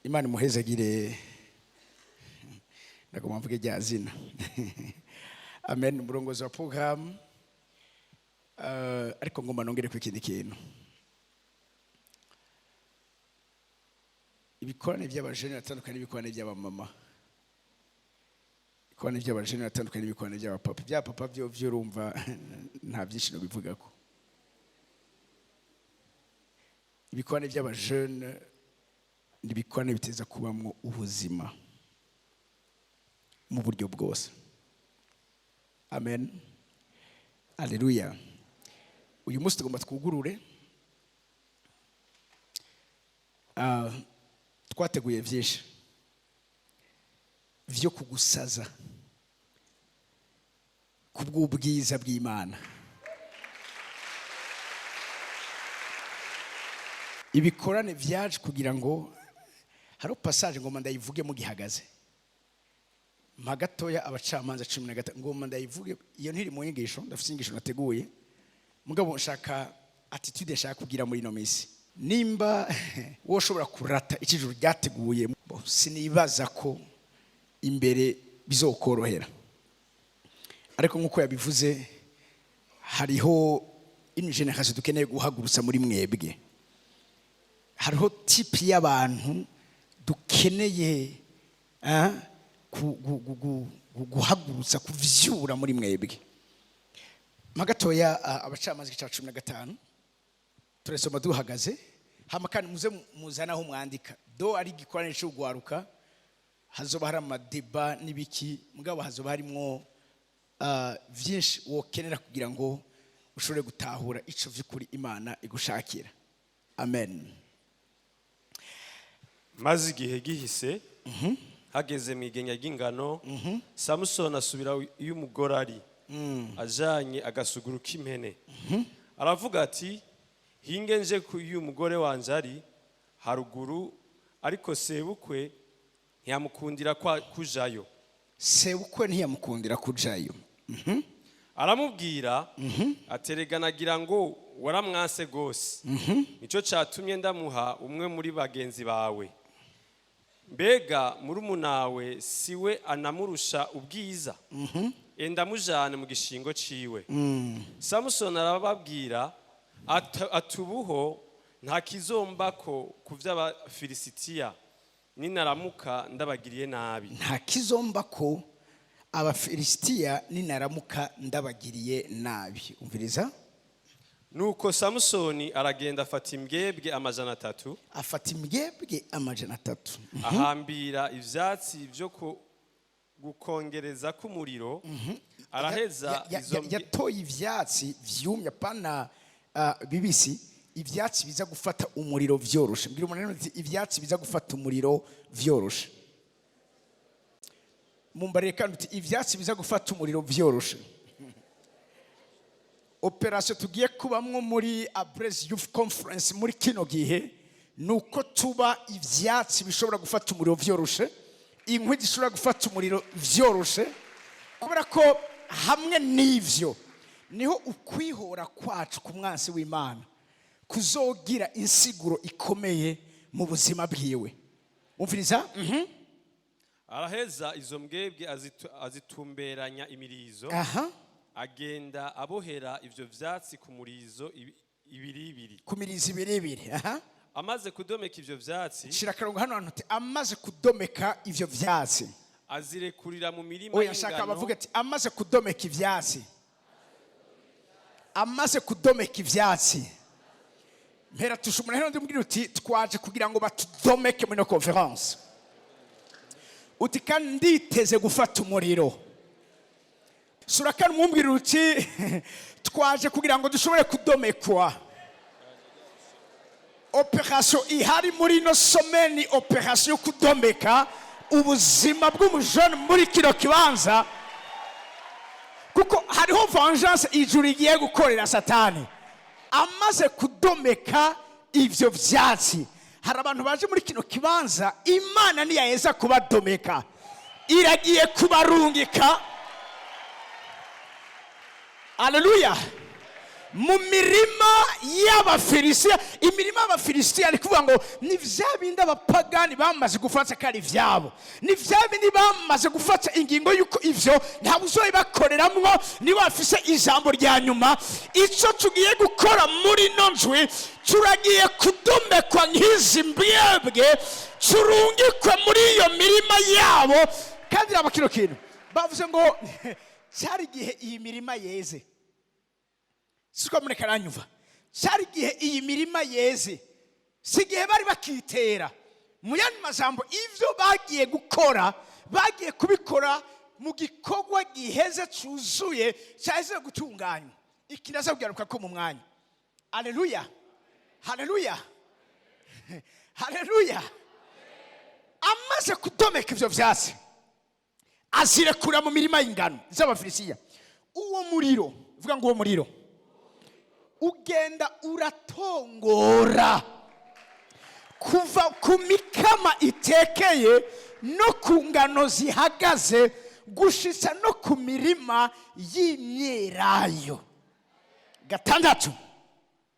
Imana imuhezagire. Ndagomba mvuge rya zina. Amen. Umurongozi wa programme, ariko ngomba nongere ku ikindi kintu. Ibikorane by'abajene biratandukanye n'ibikorane by'abamama, ibikorane by'abajene biratandukanye n'ibikorane by'abapapa. Bya papa byo urumva nta byinshi bivugako. Ibikorane by'abajene ni ibikorane biteza kubamwo ubuzima mu buryo bwose. Amen, aleluya. Uyu munsi tugomba twugurure. Twateguye byinshi byo kugusaza kubw'ubwiza bw'Imana. Ibikorane byaje kugira ngo hari passage ngoma ndayivuge mugihagaze mpa gatoya. Abacamanza 13, ngoma ndayivuge. Iyo ntiri mu nyigisho, ndafite inyigisho nateguye, mugabo nshaka attitude nshaka kugira muri ino minsi. Nimba wowe ushobora kurata icyo ijuru ryateguye, sinibaza ko imbere bizokorohera. Ariko nk'uko yabivuze, hariho ino generation dukeneye guhagurutsa muri mwebwe. Hariho type y'abantu dukeneye guhagurutsa, kuvyura muri mwebwe. Magatoya, Abacamanza igice cya 15, turasoma duhagaze. Hama kandi muze muzane aho mwandika. Do ari igikorane cy'ugwaruka, hazoba hari amadeba n'ibiki, mugabo hazoba harimwo vyinshi wokenera kugira ngo ushobore gutahura ico vy'ukuri Imana igushakira. Amen. Maze igihe gihise, hageze mu igenya ry'ingano, Samusoni asubira iyo umugore ari, ajanye agasuguru k'impene. Aravuga ati: "Hinge nje ku iyo umugore wanje ari haruguru." Ariko sebukwe ntiyamukundira kujayo. Sebukwe ntiyamukundira kujayo. Aramubwira aterega: "Nagira ngo waramwanse rwose, nicyo cyatumye ndamuha umwe muri bagenzi bawe. Mbega murumunawe si we anamurusha ubwiza? Enda mujane mu gishingo ciwe." Samusoni arababwira ati: "Ubuho nta kizombako ku vy'Abafilisitiya ninaramuka ndabagiriye nabi." Nta kizomba ko Abafilisitiya ninaramuka ndabagiriye nabi. Umviriza. Nuko Samusoni aragenda, afata imbwebwe 300. Afata imbwebwe 300. Ahambira ivyatsi vyo gukongereza k'umuriro, araheza izo Yatoye ivyatsi vyumye, apana bibisi, ivyatsi biza gufata umuriro vyoroshe. Mbwira umuntu uti: "Ivyatsi biza gufata umuriro vyoroshe." Mumbarire kandi uti: "Ivyatsi biza gufata umuriro vyoroshe." Opération tugiye kubamwo muri Abrez Youth Conference muri kino gihe ni uko tuba ivyatsi bishobora gufata umuriro vyoroshe, inkwi zishobora gufata umuriro vyoroshe, kubera ko hamwe n'ivyo niho ukwihora kwacu ku mwansi w'Imana kuzogira insiguro ikomeye mu buzima bwiwe. Umviriza. Araheza izo mbwebwe azitumberanya imirizo, agenda abohera ivyo vyatsi ku murizo ibiri ibiri. Ku mirizo ibiri ibiri, aha. Amaze kudomeka ivyo vyatsi, Shira akarongo hano hantu uti: "Amaze kudomeka ivyo vyatsi." azirekurira mu mirima Oya, nshaka y'ingano. bavuga ati: "Amaze kudomeka ivyatsi." Amaze kudomeka ivyatsi. Mpera tusha umuntu hano, ndimubwira uti: "Twaje kugira ngo batudomeke muri ino conference." Uti: "Kandi nditeze gufata umuriro." Sura kandi umwumvira uti: "Twaje kugira ngo dushobore kudomekwa." Opération ihari muri ino semaine ni opération yo kudomeka ubuzima bw'umujene muri kino kibanza, kuko hariho vengeance ijuru rigiye gukorera Satani. Amaze kudomeka ivyo vyatsi, hari abantu baje muri kino kibanza, Imana niyaheza kubadomeka iragiye kubarungika. Aleluya! Mu mirima y'Abafilisitiya. Imirima y'Abafilisitiya ni kuvuga ngo ni vya bindi abapagani bamaze gufata ko ari ivyabo, ni vya bindi bamaze gufata ingingo y'uko ivyo ntabwo uzobibakoreramwo, niba bafise ijambo rya nyuma. Ico tugiye gukora muri ino ndwi, turagiye kudomekwa nk'izi mbwebwe, turungikwe muri iyo mirima yabo. Kandi raba kino kintu bavuze ngo cyari igihe iyi mirima yeze. Siko mureka aranyumva? Cyari igihe iyi mirima yeze, si igihe bari bakitera. Mu yandi majambo, ibyo bagiye gukora bagiye kubikora mu gikorwa giheze, cyuzuye, cyaheze gutunganywa. Iki ndaza kugaruka ko mu mwanya. Aleluya, haleluya, haleluya! Amaze kudomeka ibyo byatsi, azirekura mu mirima y'ingano z'Abafilisitiya. Uwo muriro, vuga ngo uwo muriro ugenda uratongora kuva ku mikama itekeye no ku ngano zihagaze, gushitsa no ku mirima y'imyelayo. Gatandatu.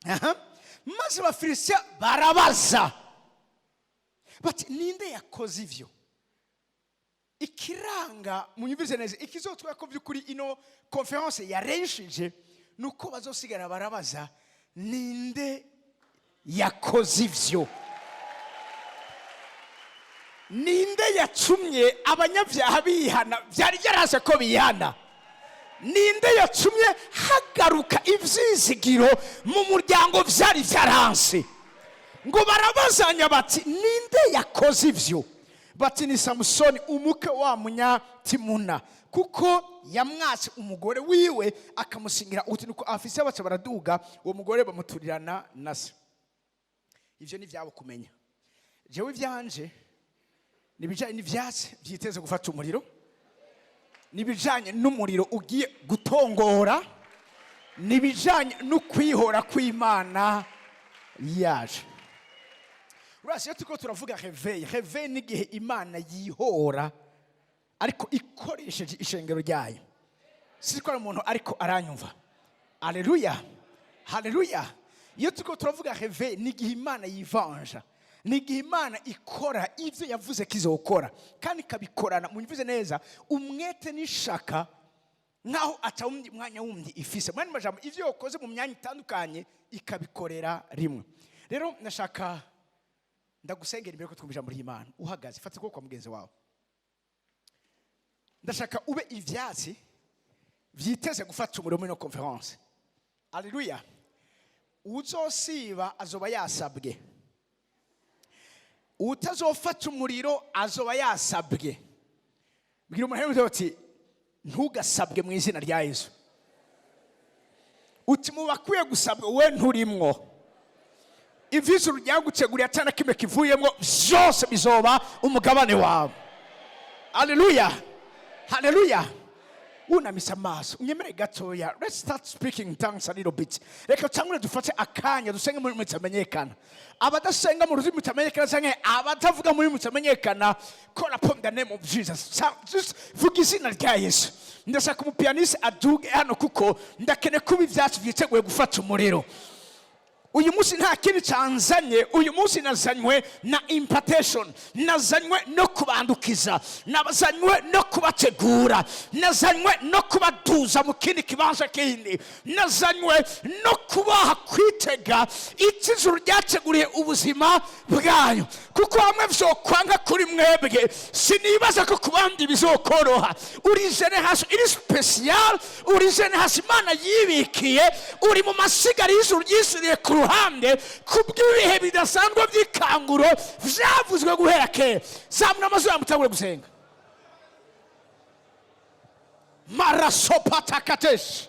Aha. Maze Abafilisitiya barabaza bati: "Ninde yakoze ivyo?" Ikiranga, munyumvise neza, ikizotwara ko by'ukuri ino conférence yarenshije ni uko bazosigara barabaza: "Ninde yakoze ivyo? Ninde yacumye abanyabyaha bihana byari byarase ko bihana? Ninde yacumye hagaruka ivyizigiro mu muryango byari byaranse?" Ngo barabazanya bati: "Ninde yakoze ivyo?" Bati: "Ni Samusoni, umuke wa Munyatimuna, kuko yamwatse umugore wiwe akamusingira uti." Nuko afise baca baraduga, uwo mugore bamuturirana na se. Ivyo ni ivyabo kumenya. Jewe ivyanje ni ibijanye n'ivyatsi vyiteze gufata umuriro, n'ibijanye n'umuriro ugiye gutongora, n'ibijanye n'ukwihora kw'Imana yaje. Urasi, iyo turiko turavuga réveil, réveil n'igihe Imana yihora ariko ikoresheje ishengero ryayo. Siko ari umuntu ariko aranyumva? Aleluya, haleluya! Iyo turiko turavuga réveil, ni igihe Imana yivanja, ni igihe Imana ikora ibyo yavuze ko izokora, kandi ikabikorana, munyumvize neza, umwete n'ishaka, nkaho atawundi mwanya wundi ifise. Mu yandi majambo, ivyo yakoze mu myanya itandukanye ikabikorera rimwe. Rero ndashaka ndagusengera imbere ko twumva ijambo ry'Imana. Uhagaze, fata ukuboko kwa mugenzi wawe. Ndashaka ube ivyatsi vyiteze gufata umuriro muri ino conférence. Aleluya! Uzosiba azoba yasabwe, utazofata umuriro azoba yasabwe. Bwira umuntu uti: "Ntugasabwe mu izina rya Yesu." Uti: "Mu bakwiye gusabwa we nturimwo. Ivy'ijuru ryaguteguriye atana kimwe kivuyemwo, vyose bizoba umugabane wawe." Aleluya, haleluya! Wunamise amaso, unyemere gatoya. Let's start speaking in tongues a little bit. Reka tangure dufate akanya dusenge muri mutamenyekana. Abadasenga mu rurimi mutamenyekana canke abatavuga muri mutamenyekana, call upon the name of Jesus. Just vuga izina rya Yesu. Ndashaka umupianiste aduge hano, kuko ndakeneye kuba ivyatsi vyiteguye gufata umuriro uyu munsi. Nta kindi cyanzanye uyu munsi. Nazanywe na impartation, nazanywe no kubandukiza, nazanywe no kubategura, nazanywe no kubaduza mu kindi kibanza kindi, nazanywe no kubaha kwitega icyo ijuru ryateguriye ubuzima bwanyu. Kuko hamwe vyokwanga kuri mwebwe, sinibaza ko ku bandi bizokoroha. Uri génération iri spéciale, uri génération Imana yibikiye, uri mu masigara y'ijuru ryishyuriye ku ruhande kubw'ibihe bidasanzwe by'ikanguro vyavuzwe guhera kera. Zamura amazuru yawe, mutangure gusenga. Marasopatakatesi.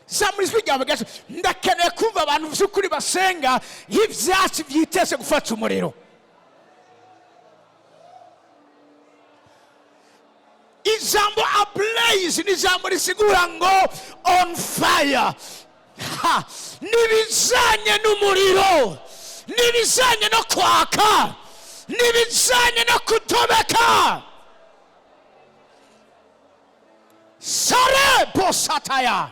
Zamura ijwi ryawe gato. Ndakeneye kumva abantu by'ukuri basenga nk'ivyatsi vyiteze gufata umuriro. Ijambo ablaze ni ijambo risigura ngo on fire. Ha, n'ibijanye n'umuriro, n'ibijanye no kwaka, n'ibijanye no kutobeka. Sare bosataya.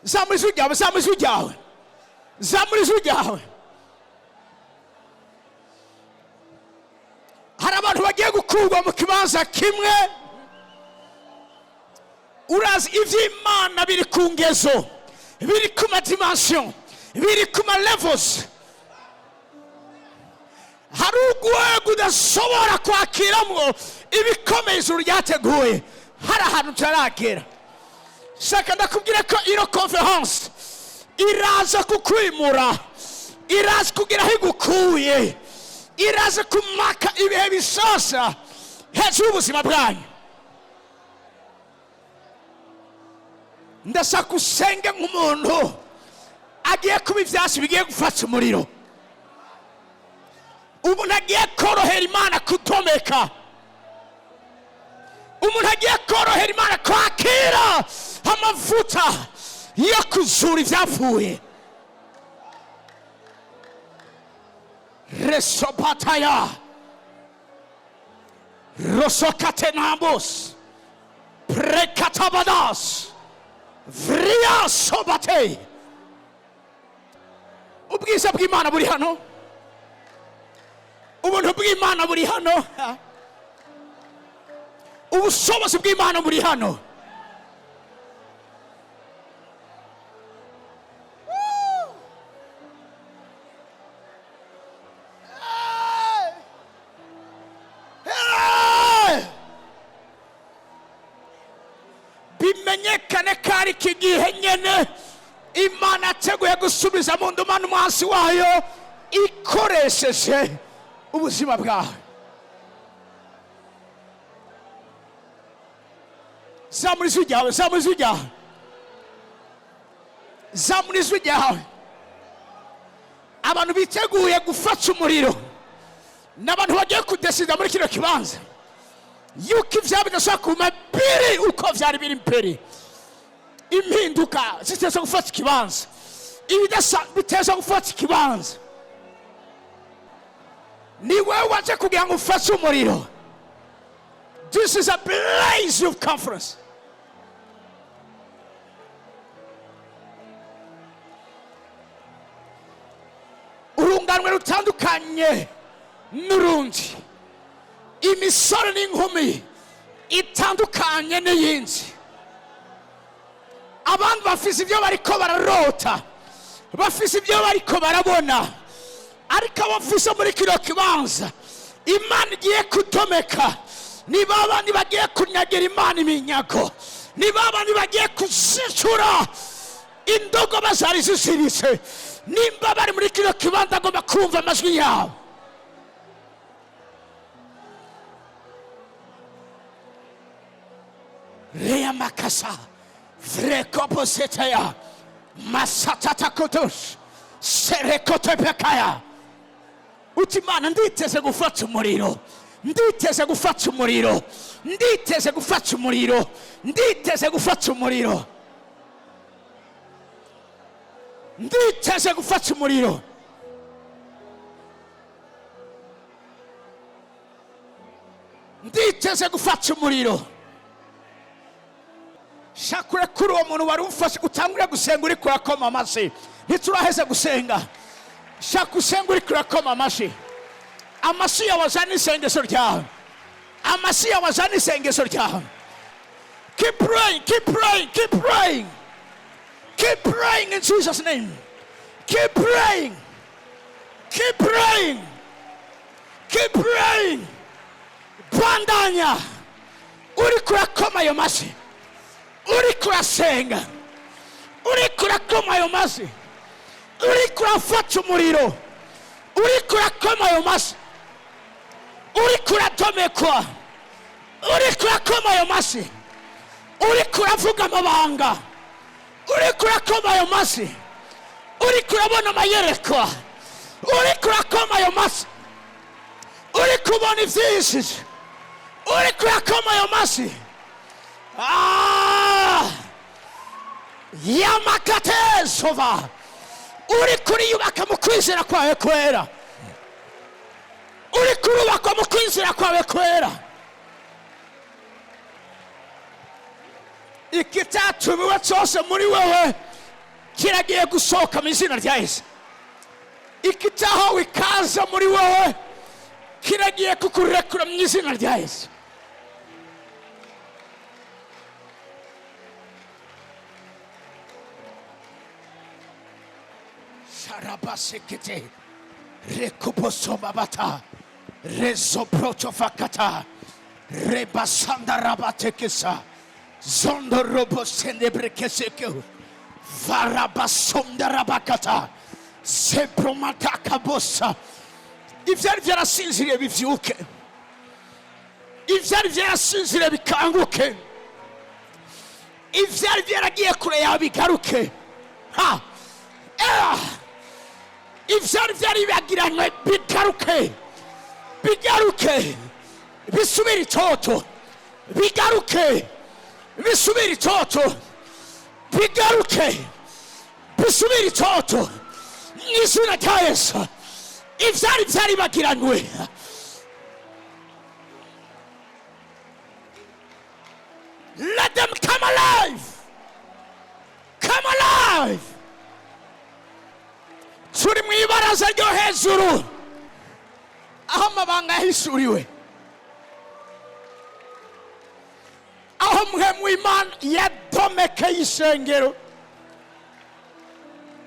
Zamura ijwi ryawe, zamura ijwi ryawe, zamura ijwi ryawe. Hari abantu bagiye gukurwa mu kibanza kimwe. Urazi iby'Imana biri ku ngezo, biri ku ma dimension, biri ku ma levels. Hari urwego udashobora kwakiramo ibikomeye ijuru ryateguye, hari ahantu utaragera. Shaka ndakubwira ko ino conference iraza kukwimura, iraza kugira aho igukuye, iraza kumaka ibihe bishasha hejuru y'ubuzima bwanyu. Ndashaka usenge nk'umuntu agiye kuba ivyatsi bigiye gufata umuriro, umuntu agiye korohera Imana kutomeka, umuntu agiye korohera Imana kwakira amavuta yo kuzura ivyapfuye. Resopataya rosokatenambos prekatabadas vriasobate. Ubwiza bw'Imana buri hano, ubuntu bw'Imana buri hano, ubushobozi bw'Imana buri hano. Bimenyekane ko ari iki gihe nyene Imana yateguye gusubiza mu ndumane umwansi wayo ikoresheje ubuzima bwawe. Zamura ijwi ryawe, zamura ijwi ryawe, zamura ijwi ryawe. Abantu biteguye gufata umuriro ni abantu bagiye kudesida muri kino kibanza yuko ivyabo bidashobora kuguma biri uko vyari biri mbere. Impinduka ziteza gufata ikibanza, ibidasa biteza gufata ikibanza. Ni wewe waje kugira ngo ufate umuriro. This is a blaze of conference. Urunganwe rutandukanye n'urundi, imisore n'inkumi itandukanye n'iyindi. Abandi bafise ibyo bariko bararota, bafise ibyo bariko barabona, ariko abafise muri kino kibanza Imana igiye kutomeka ni babandi bagiye kunyagira Imana iminyago, ni babandi bagiye kuzicura indogoba zari zisiritse. Nimba bari muri kino kibanza agomba kumva amajwi yabo. Rea makasa vrekoposeteya masatatakotos serekotepekaya. Uti Imana nditeze gufata umuriro, nditeze gufata umuriro, nditeze gufata umuriro, nditeze gufata umuriro, nditeze gufata umuriro. Nditeze gufata umuriro. Shakure kuri uwo muntu wari umfashe utangure gusenga uri kurakoma amashyi. Ntituraheze gusenga. Shaka usenga uri kurakoma amashyi. Amashyi yawe azane isengesho ryawe. Amashyi yawe azane isengesho ryawe. Keep praying, keep praying, keep praying. Keep praying in Jesus' name. Keep praying. Keep praying. Keep praying. Bandanya. Uri kurakoma ayo mashyi. Uri kurasenga. Uri kurakoma ayo mashyi. Uri kurafata umuriro. Uri kurakoma ayo mashyi. Uri kuratomekwa. Uri kurakoma ayo mashyi. Uri kuravuga amabanga. Uri kurakoma ayo mashyi. Uri kurabona amayerekwa. Uri kurakoma ayo mashyi. Uri kubona ivyinshi. Uri kurakoma ayo mashyi. Yamakatezova. Uri kuriyubaka mu kwizera kwawe kwera. Uri kurubakwa mu kwizera kwawe kwera. Ikitatumiwe cyose muri wewe Kiragiye gusohoka mu izina rya Yesu. Ikitahawe ikaze muri wowe kiragiye kukurekura mu izina rya Yesu. Sharabasekete rekuposomabata rezoprotofakata rebasandarabatekesa zondorobosendebrekeseke varabasondarabakata zepromatakabosa. Ivyari vyarasinziriye bivyuke, ivyari vyarasinziriye bikanguke, ivyari vyaragiye kure yawe bigaruke. Ha! Ivyari vyaribagiranywe bigaruke, bigaruke, bisubire itoto, bigaruke, bisubire itoto, bigaruke, bisubire itoto mu izina rya Yesu. Ivyari vyaribagiranywe. Let them come alive, come alive. Turi mu ibaraza ryo hejuru aho amabanga yahishuriwe, aho mpwemu Imana yadomekeye ishengero.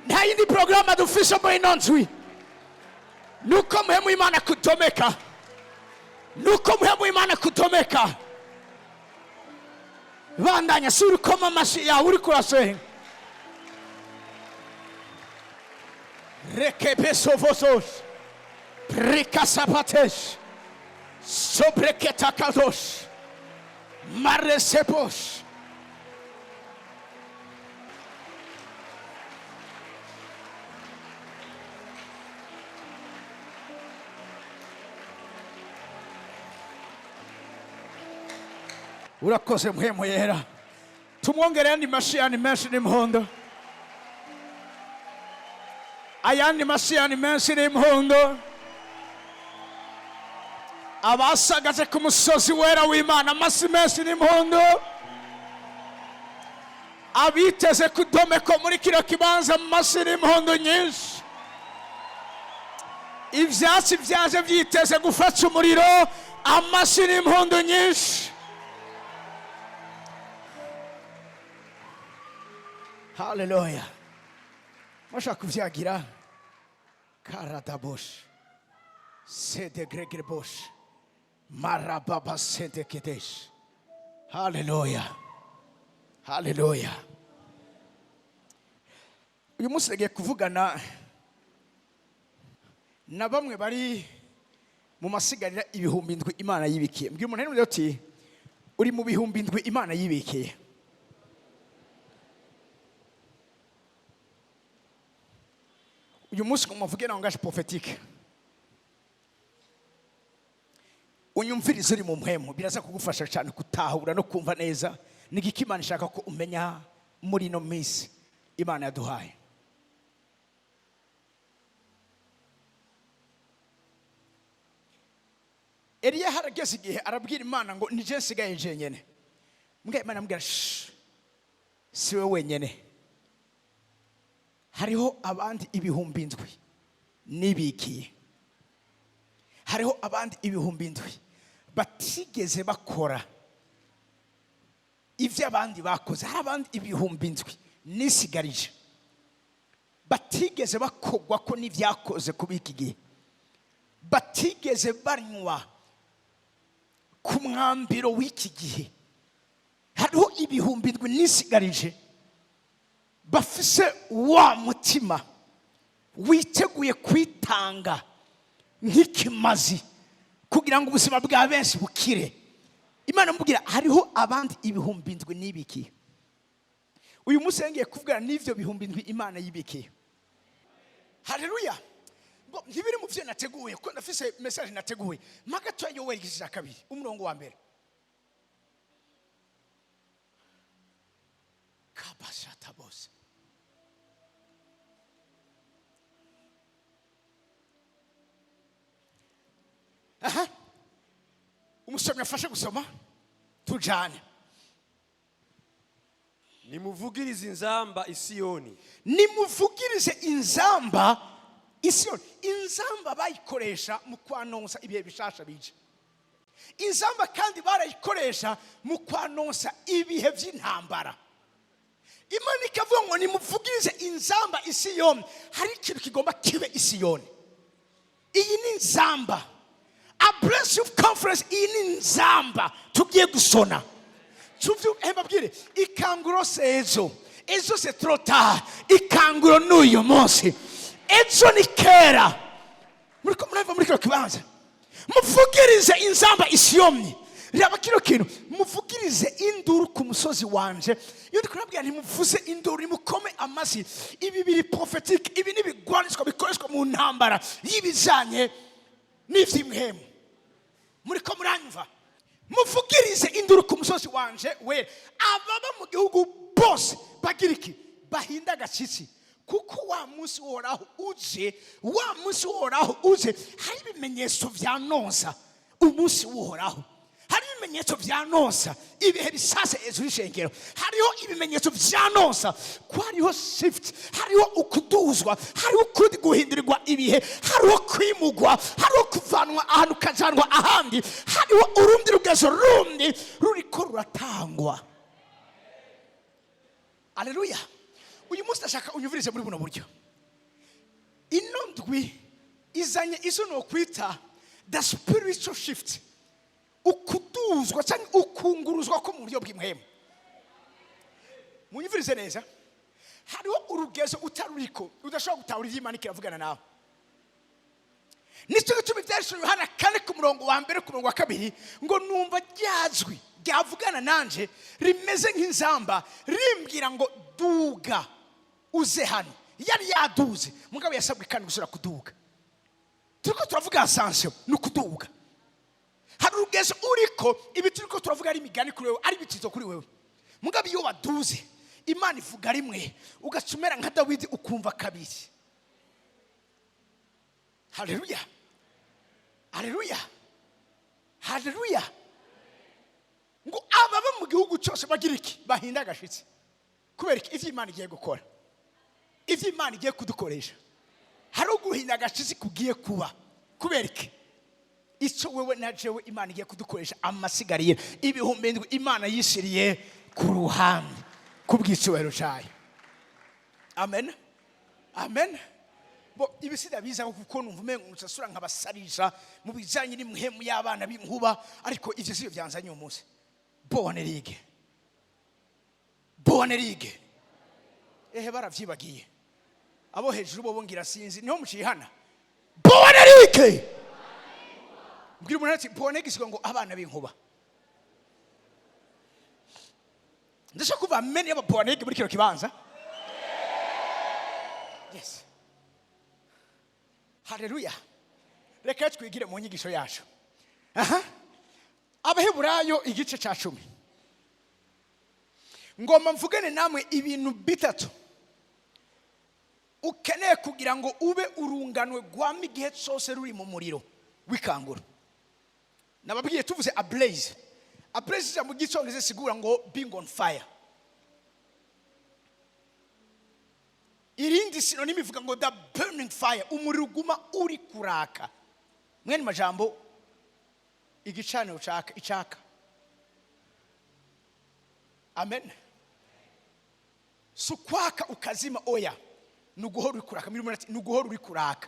Nta yindi porogaramu dufise muri ino nzu, nuko mpwemu Imana kudomeka, nuko mpwemu Imana kudomeka. Bandanya, si urikoma amashi yawe uri kurasenga. Rekebesovosos prikasapates sobreketakados maresepos. Urakoze mpwemu yera. Tumwongere andi mashiyani menshi n'impondo, ayandi mashiyani menshi n'impondo. Abasagaje ku musozi wera w'Imana, amasi menshi n'impondo. Abiteze kudomeko muri kino kibanza, amasi n'impondo nyinshi. Ivyatsi vyaje vyiteze gufata umuriro, amasi n'impondo nyinshi. Haleluya. Mwashaka kuvyagira karadabosh sedegregrebosh marababa sedekedesh. Haleluya, haleluya. Uyu munsi nagiye kuvugana na bamwe bari mu masigarira 7,000 Imana yibikiye. Mbwira umuntu rero uti uri mu 7,000 Imana yibikiye. Uyu munsi ngo muvuge langage prophétique, unyumvirize uri mu mpwemu, biraza kugufasha cyane gutahura no kumva neza ni igiki Imana ishaka ko umenya muri ino minsi Imana yaduhaye. Eliya harageze igihe arabwira Imana ngo nije nsigaye jenyene. Mbwa Imana amubwira, shh, si we wenyene, hariho abandi 7,000 nibikiye, hariho abandi 7,000 batigeze bakora ivyo abandi bakoze, hari abandi 7,000 nisigarije batigeze bakogwa ko n'ivyakoze kuba iki gihe, batigeze banywa ku mwambiro w'iki gihe. Hariho 7,000 nisigarije bafise wa mutima witeguye kwitanga nk'ikimazi kugira ngo ubuzima bwa benshi bukire. Imana imubwira hariho abandi 7,000 nibikiye. Uyu munsi ngiye kuvugana n'ivyo 7,000 Imana yibikiye. Haleluya. Ngo ntibiri mu vyo nateguye, ko ndafise message nateguye. Magato ya Yoweri igice cya 2 umurongo wa 1. Kabashata bose. Aha. Umusomyi afashe gusoma tujane. Nimuvugirize inzamba i Siyoni. Nimuvugirize inzamba Isiyoni. Inzamba bayikoresha mu kwanonsa ibihe bishasha bije. Inzamba kandi barayikoresha mu kwanonsa ibihe by'intambara. Imana ikavuga ngo nimuvugirize inzamba Isiyoni. Hari ikintu kigomba kibe Isiyoni. Iyi ni inzamba. Ablaze Youth Conference, iyi ni inzamba tugiye gusona. Mbabwire, ikanguro si ejo. Ejo c'est trop tard. Ikanguro n'uyu munsi, ejo ni kera. Muriko murava muri kino kibanza, muvugirize inzamba Isiyoni. Raba kino kintu, muvugirize induru ku musozi wanje. Iyo ndi kurabwira ntimuvuze induru, nimukome amashyi. Ibi biri prophétique. Ibi ni ibigwaniswa bikoreshwa mu ntambara y'ibijanye n'ivy'impwemu. Muriko muranyumva? Muvugirize induru ku musozi wanje wera, ababa mu gihugu bose bagira iki? Bahinda agashitsi, kuko wa munsi Uhoraho uje, wa munsi Uhoraho uje. Hari ibimenyetso vya nonsa umunsi w'Uhoraho, hari ibimenyetso vya nonsa ibihe bisasa hejuru y'ishengero, hariho ibimenyetso vya nonsa ko hariho shift, hariho ukuduzwa, hariho ukundi guhindurirwa ibihe, hariho kwimugwa, hariho kuvanwa ahantu ukajanwa ahandi, hariho urundi rugezo rundi ruriko ruratangwa. Aleluya! Uyu munsi ndashaka unyumvirize muri buno buryo. Ino ndwi izanye izo nokwita the spiritual shift, ukuduzwa cyangwa ukunguruzwa ko mu buryo bw'impwemu. Munyumvirize neza, hariho urugezo utaruriko udashobora gutahura iby'Imana ikiravugana nawe. Nicyo gituma Ibyanditswe Yohana 4 ku murongo wa mbere, ku murongo wa kabiri, ngo numva ryajwi ryavugana nanje rimeze nk'inzamba, rimbwira ngo duga uze hano. Yari yaduze, mugabo yasabwe kandi gusubira kuduga. Turiko turavuga ascension, ni ukuduga. Hari urugezo uriko, ibi turiko turavuga ari imigani kuri wewe, ari ibitizo kuri wewe. Mugabo iyo waduze, Imana ivuga rimwe, ugaca umera nka Dawidi, ukumva kabiri. Haleluya, haleluya, haleluya! Ngo ababa mu gihugu cyose bagira iki? Bahinda agashitsi. Kubera iki? Ivyo Imana igiye gukora, ivyo Imana igiye kudukoresha, hari uguhinda agashitsi kugiye kuba. Kubera iki? Icyo wewe na jewe Imana igiye kudukoresha, amasigarira 7,000 Imana yishiriye ku ruhande kubw'icyubahiro cyayo. Amen, amen. Bo ibi sindabiza kuko numva umengo nsasura nkabasarisha mu bijanye n'impwemu y'abana b'inkuba, ariko ivyo sivyo byanzanye uyu munsi. Bonne ligue, bonne ligue. Ehe, baravyibagiye abo hejuru bo ngira sinzi niho mucihana. Bonne ligue. Mbwira umuntu ati bonne gisigo ngo abana b'inkuba. Ndashaka kuva amen y'aba bonne muri kino kibanza. Yes, haleluya! Reka twigire mu nyigisho yacu. Aha, Abaheburayo igice cya 10. Ngomba mvugane namwe ibintu bitatu ukeneye kugira ngo ube urunganwe rwama igihe cyose ruri mu muriro w'ikanguro. Nababwiye, tuvuze ablaze, ablaze ijambo ry'Icyongereza sigura ngo being on fire. Irindi synonyme ivuga ngo the burning fire, umuriro uguma uri kuraka. Mwene majambo, igicaniro caka icaka. Amen. Si ukwaka ukazima, oya, ni uguhora uri kuraka. Muri ati ni uguhora uri kuraka,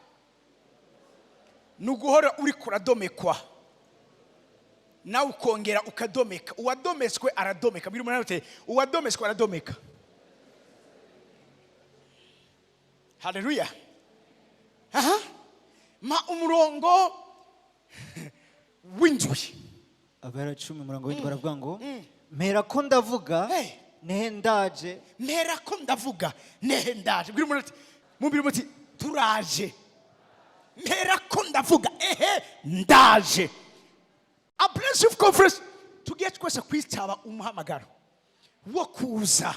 ni uguhora uri kuradomekwa, nawe ukongera ukadomeka. Uwadometswe aradomeka. Muri ati uwadometswe aradomeka. Haleluya! Aha, ma umurongo w'indwi. Abahera 10 umurongo w'indwi baravuga ngo mpera ko ndavuga, Hey. nehe ndaje. Mpera ko ndavuga, nehe ndaje. Bwira umuntu ati, mubwira muti turaje. Mpera ko ndavuga, ehe ndaje. Ablaze Youth Conference, tugiye twese kwitaba umuhamagaro wo kuza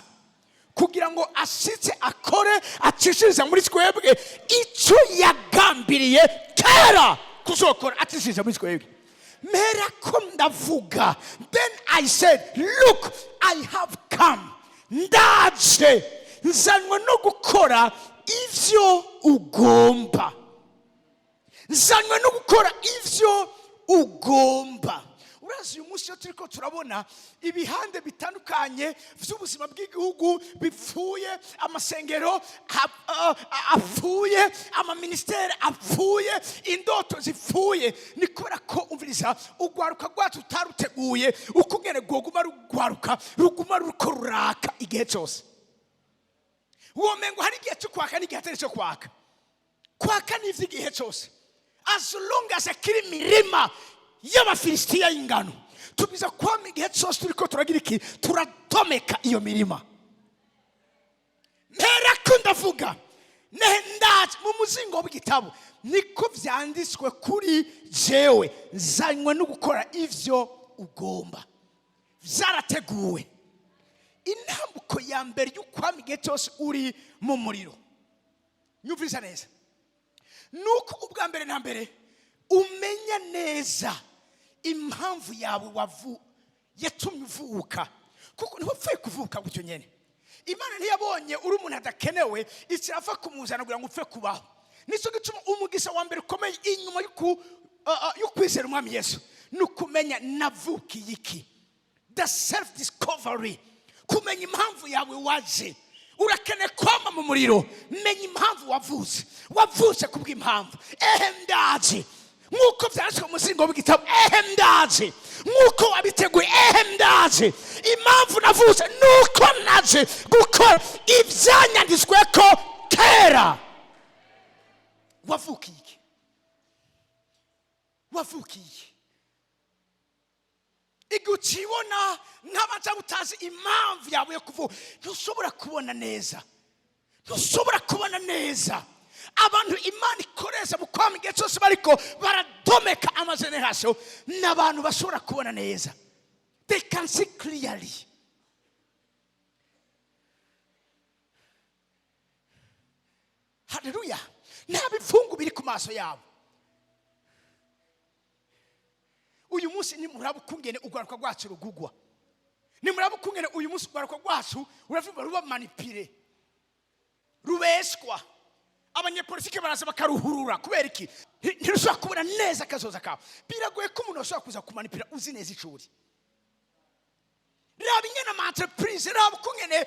kugira ngo ashitse akore, acishirize muri twebwe icyo yagambiriye kera kuzokora, acishirize muri twebwe. Mpera ko ndavuga, then I said, look, I have come. Ndaje nzanywe no gukora ivyo ugomba, nzanywe no gukora ivyo ugomba. Urazi, uyu munsi iyo turiko turabona ibihande bitandukanye by'ubuzima bw'igihugu bipfuye, amasengero apfuye, amaministeri apfuye, indoto zipfuye, ni kubera ko, umviriza, urwaruka rwacu utaruteguye ukungene rwoguma rugwaruka, ruguma ruriko ruraka igihe cyose. Womengo hari igihe cyo kwaka n'igihe atari cyo kwaka. Kwaka ni ivy'igihe cyose, as long as akiri imirima y'Abafilisitiya y'ingano. Tubwiza kwama igihe cyose turiko turagira iki? Turatomeka iyo mirima. Mperako ndavuga nehe ndaje mu muzingo w'igitabo, niko vyanditswe kuri jewe, nzanywe no gukora ivyo ugomba. Vyarateguwe. Intambuko ya mbere y'ukwama igihe cyose uri mu muriro, nyumviriza neza, nuko ubwa mbere na mbere umenya neza impamvu yawe wavu yatumye uvuka, kuko ntiwapfuye kuvuka gutyo nyene. Imana ntiyabonye uri umuntu adakenewe, ikirava kumuzana kugira ngo upfe kubaho. Nicyo gituma umugisha wa mbere ukomeye inyuma yo kwizera Umwami Yesu ni ukumenya navukiye iki, the self discovery, kumenya impamvu yawe waje. Urakeneye kwama mu muriro. Menya impamvu wavutse. Wavutse kubw'impamvu. Ehe ndaje nk'uko byanditswe mu muzingo w'igitabo, ehe ndaje nk'uko wabiteguye, ehe ndaje. Impamvu navutse nuko naje gukora ibyanyanditswe ko kera. Wavukiye iki? Wavukiye iki? Igihe ukibona nk'abaca utazi impamvu yawe yo kuvuka, ntushobora kubona neza, ntushobora kubona neza. Abantu Imana ikoresha mu kwama igihe cyose bariko baradomeka ama générations ni abantu bashobora kubona neza. They can see clearly. Haleluya! Nta bipfungu biri ku maso yabo. Uyu munsi nimuraba ukungene urwaruka rwacu rugugwa, nimuraba ukungene uyu munsi urwaruka rwacu uravuga ruba manipulé, rubeshwa, abanyepolitike baraza bakaruhurura. Kubera iki? Ntirushobora kubona neza akazoza kawe. Biragoye ko umuntu ashobora kuza kumanipira uzi neza icuri. Raba ingene ama entreprise, raba ukungene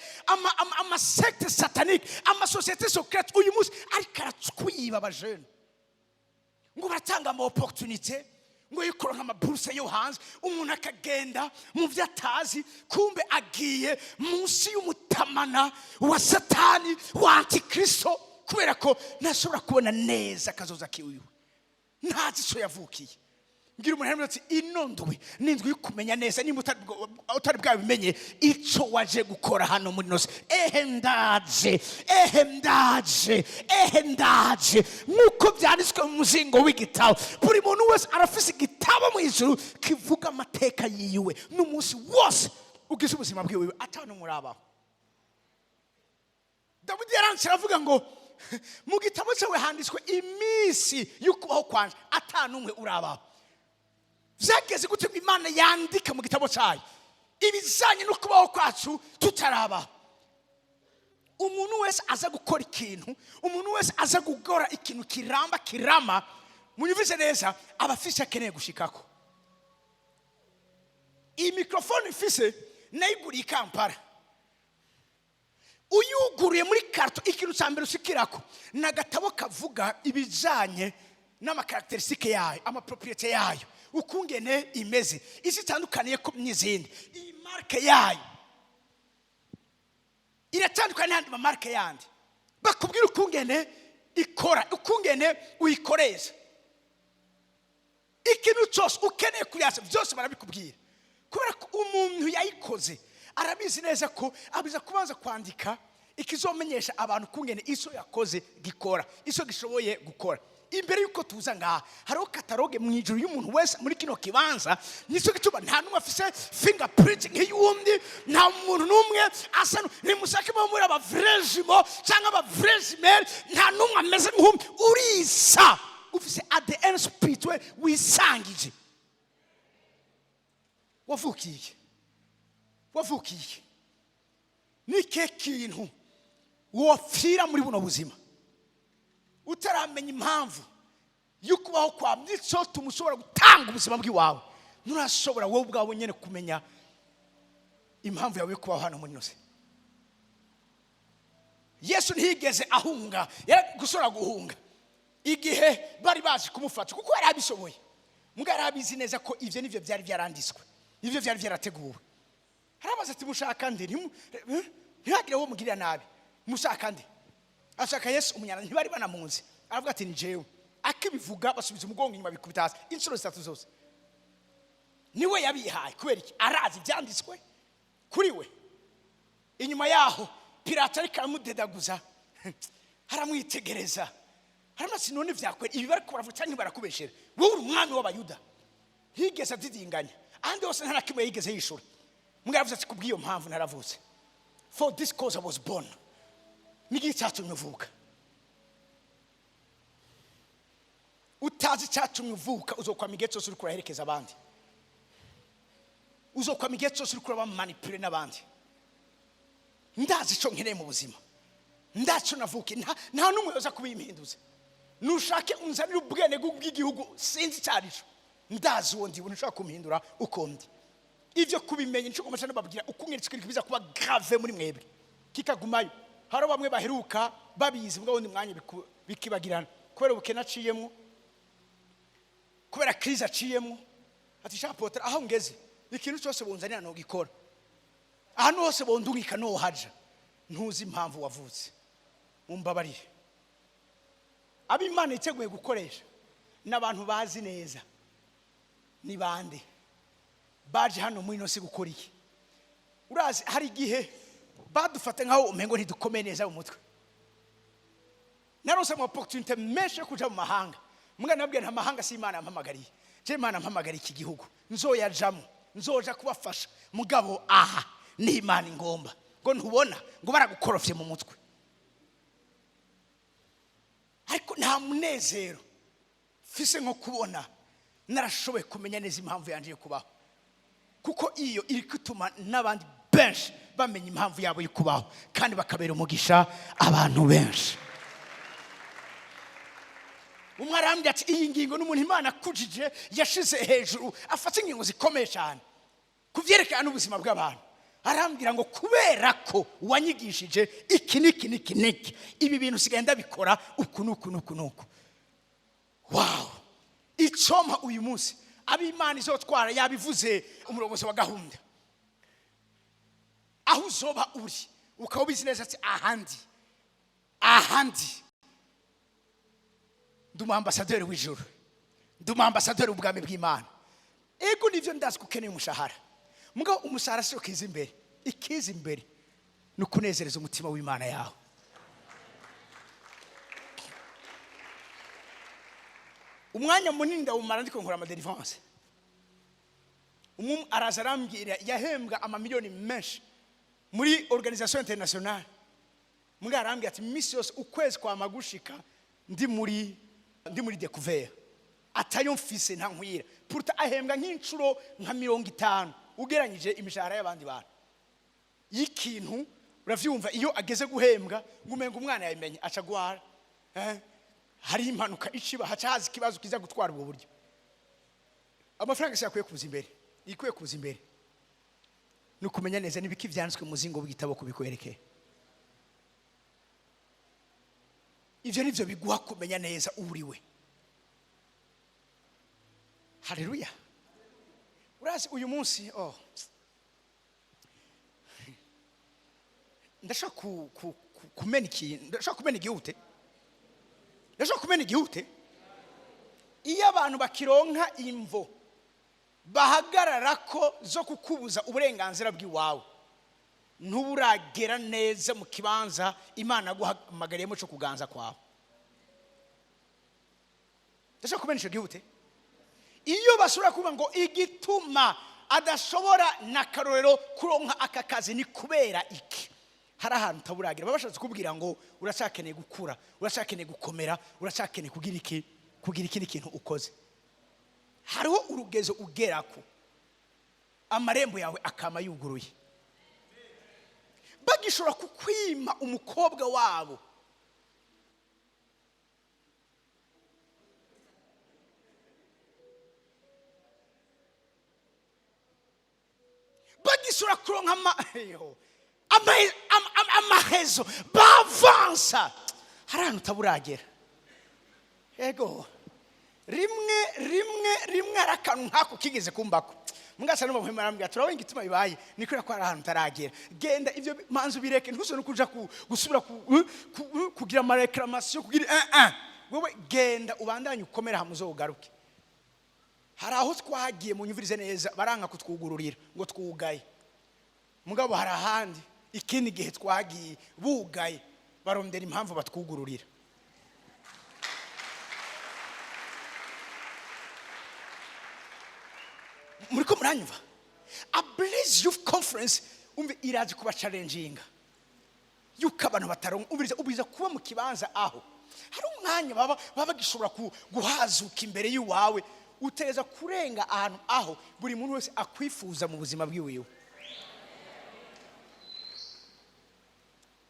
ama sectes sataniques, ama sociétés secrètes uyu munsi ariko aratwiba aba jeunes, ngo baratanga ama opportunité, ngo yikora ama bourses yo hanze, umuntu akagenda mu byo atazi, kumbe agiye munsi y'umutamana wa Satani, wa Antikristo, kubera ko ntashobora kubona neza akazoza kiwiwe, ntazi icyo yavukiye. Mbwira umuntu hano ati: "Ino ndwi ni indwi yo kumenya neza, nimba utari bwabimenye, icyo waje gukora hano muri nose." Ehe ndaje, ehe ndaje, ehe ndaje nk'uko byanditswe mu muzingo w'igitabo. Buri muntu wese arafise igitabo mu ijuru kivuga amateka yiwe n'umunsi wose ugize ubuzima bwiwe atanu murabaho. Dawidi yaranditse aravuga ngo mu gitabo cyawe handitswe iminsi y'ukubaho kwanje atanumwe urabaho. Byageze gute ngo Imana yandike mu gitabo cyayo ibijyanye no kubaho kwacu tutarabaho? Umuntu wese aza gukora ikintu, umuntu wese aza gukora ikintu kiramba, kirama, munyumvise neza, aba afise akeneye gushikako. Iyi mikorofone ifise nayiguriye i Kampala. Uyuguruye muri carton, ikintu cya mbere ushikirako ni agatabo kavuga ibijyanye n'ama caractéristiques yayo, ama propriétés yayo, ukungene imeze, isi itandukaniye ko n'izindi. Iyi marque yayo iratandukanye n'ayandi ma marques yandi. Bakubwira ukungene ikora, ukungene uyikoresha, ikintu cyose ukeneye kuyasa byose barabikubwira, kubera ko umuntu yayikoze arabizi neza ko abiza kubanza kwandika ikizomenyesha abantu kungene iso yakoze gikora, iso gishoboye gukora. Imbere y'uko tuza ngaha, hariho catalogue mu ijuru y'umuntu wese muri kino kibanza. Nicyo gituma nta n'umwe afise fingerprint nk'iy'undi, nta muntu n'umwe asa nimushake muba muri aba vrais jumeaux cyangwa aba vraies jumelles, nta n'umwe ameze nk'umwe. Urisa, ufise ADN spirituel wisangije. Wavukiye, wavukiye. Ni ikihe kintu wopfira muri buno buzima utaramenya impamvu y'ukubaho kwawe? Nicyo tuma ushobora gutanga ubuzima bw'iwawe. Nturashobora wowe ubwawe nyine kumenya impamvu yawe yo kubaho hano muri ino si. Yesu ntiyigeze ahunga. Yari gushobora guhunga igihe bari bazi kumufata, kuko yari abishoboye. Mbwa yari abizi neza ko ibyo nibyo byari byaranditswe, nibyo byari byarateguwe. Harabaza ati: "Mushaka nde? Ntihagire uwo mugirira nabi. Mushaka nde?" Ashaka Yesu umunyana. Ntibari banamuzi. Aravuga ati: "Ni jewe." Akibivuga basubiza umugongo inyuma, bikubita hasi inshuro zitatu zose. Niwe yabihaye. Kubera iki? Arazi ibyanditswe kuri we. Inyuma yaho Pilato ariko aramudedaguza, aramwitegereza, aramutse: "None vyakwera ibi bariko baravuga cyangwa barakubeshera? Wowe uri umwami w'Abayuda?" Ntiyigeze adidinganya. Ahandi hose nta na kimwe yigeze yishura. Mbwa yavuze ati: "Kubw'iyo mpamvu naravutse. For this cause I was born." N'igihe cyatumye uvuka, utazi icyatumye uvuka, uzokwama igihe cyose uriko uraherekeza abandi, uzokwama igihe cyose uriko urabamanipule n'abandi. Ndazi icyo nkeneye mu buzima, ndazi icyo navukiye. Nta n'umwe yoza kubimpinduza. Nushake unzanire ubwene bw'igihugu, sinzi icyo ari cyo. Ndazi uwo ndiwe, ntushobora kumpindura uko ndi. Ibyo kubimenya nicyo ngomba nababwira. Uko mweretse ikintu biza kuba grave muri mwebwe, kikagumayo. Hari bamwe baheruka babizi, mbwa wundi mwanya bikibagirana kubera ubukene aciyemo, kubera crise aciyemo. Ati: "Sha apôtre, aho ngeze ikintu cyose bunzanira nogikora, ahantu hose bondungika nohaja." Ntuzi impamvu wavutse. Mumbabarire, abo Imana yiteguye gukoresha n'abantu bazi neza ni bande, baje hano muri ino si gukora iki. Urazi, hari igihe badufata nkaho umengo ntidukomeye neza mu mutwe. Narose ama opportunité menshi yo kuja mu mahanga. Mbwa nabwiye nta mahanga, si Imana yampamagariye je. Imana yampamagariye iki gihugu. Nzoyajamo, nzoja kubafasha, mugabo aha ni Imana ingomba. Ngo ntubona ngo baragukorofye mu mutwe. Ariko nta munezero mfise nko kubona narashoboye kumenya neza impamvu yanje yo kubaho, kuko iyo iri gutuma n'abandi benshi bamenya impamvu yabo yo kubaho kandi bakabera umugisha abantu benshi. Umwe arambwira ati: "Iyi ngingo ni umuntu Imana akujije, yashize hejuru, afata ingingo zikomeye cyane ku byerekana n'ubuzima bw'abantu." Arambwira ngo: "Kubera ko wanyigishije iki n'iki n'iki n'iki, ibi bintu usigaye ndabikora uku n'uku n'uku n'uku." Wow! Icompa uyu munsi ab'Imana izotwara, yabivuze umurongozi wa gahunda, aho uzoba uri ukaba ubizi neza ati: "Ahandi, ahandi ndi umu ambassadeur w'ijuru, ndi umu ambassadeur w'ubwami bw'Imana." Ego, nivyo, ndazi ko ukeneye umushahara. Mugabo umushahara siyo kiza imbere. Ikiza imbere ni ukunezereza umutima w'Imana yawe. Umwanya munini ndawumara ndiko nkora ama délivrance. Umwe araza arambwira, yahembwa amamiliyoni menshi muri organisation internationale. Mbwa arambwira ati: "Misi yose ukwezi kwa magushika ndi muri découvert, atayo mfise nta nkwira." Pourtant ahembwa nk'inshuro nka 50 ugeranyije imishahara y'abandi bantu y'ikintu. Uravyumva, iyo ageze guhembwa ngo umenga umwana yabimenye, aca gwara, eh? Hari impanuka iciba, haca haza ikibazo kiza gutwara ubwo buryo. Amafaranga si akwiye kuza imbere. Ikwiye kuza imbere ni ukumenya neza n'ibiki vyanditswe mu muzingo w'igitabo kubikwerekeye. Ivyo nivyo biguha kumenya neza uriwe. Haleluya! Urazi, uyu munsi, oh, ndashaka kumena ikintu, ndashaka kumena igihute, ndashaka kumena igihute. Iyo abantu bakironka imvo bahagarara ko zo kukubuza uburenganzira bw'iwawe, ntuburagera neza mu kibanza Imana yaguhamagariyemo cyo kuganza kwawe. Ndashaka kumena icyo gihute. Iyo bashobora kuvuga ngo igituma adashobora na karorero kuronka aka kazi ni kubera iki, hari ahantu utaburagira. Baba bashatse kubwira ngo uracyakeneye gukura, uracyakeneye gukomera, uracyakeneye kugira iki, kugira ikindi kintu ukoze. Hariho urugezo ugerako amarembo yawe akama yuguruye. Bagishobora kukwima umukobwa wabo. Bagishobora kuronka amahezo bavansa, hari ahantu utaburagera. Ego, rimwe rimwe rimwe hari akantu nk'ako kigeze kumbako. Mugasa numva muhema arambwira, turabona igituma bibaye ni kubera ko hari ahantu utaragera. Genda ibyo manzu bireke, ntuzone no kuja gusubira kugira ama réclamation, kugira un un. Wewe genda ubandanye ukomere, hamwe uzogaruke. Hari aho twagiye, munyumvirize neza, baranka kutwugururira ngo twugaye. Mugabo hari ahandi ikindi gihe twagiye bugaye, barondera impamvu batwugururira. Muriko muranyumva? Ablaze Youth Conference, umve, iraje kuba challenginga yuko abantu bataronka. Umviriza, ubwiza kuba mu kibanza aho hari umwanya baba bagishobora guhazuka imbere y'iwawe. Uteza kurenga ahantu aho buri muntu wese akwifuza mu buzima bwiwiwe.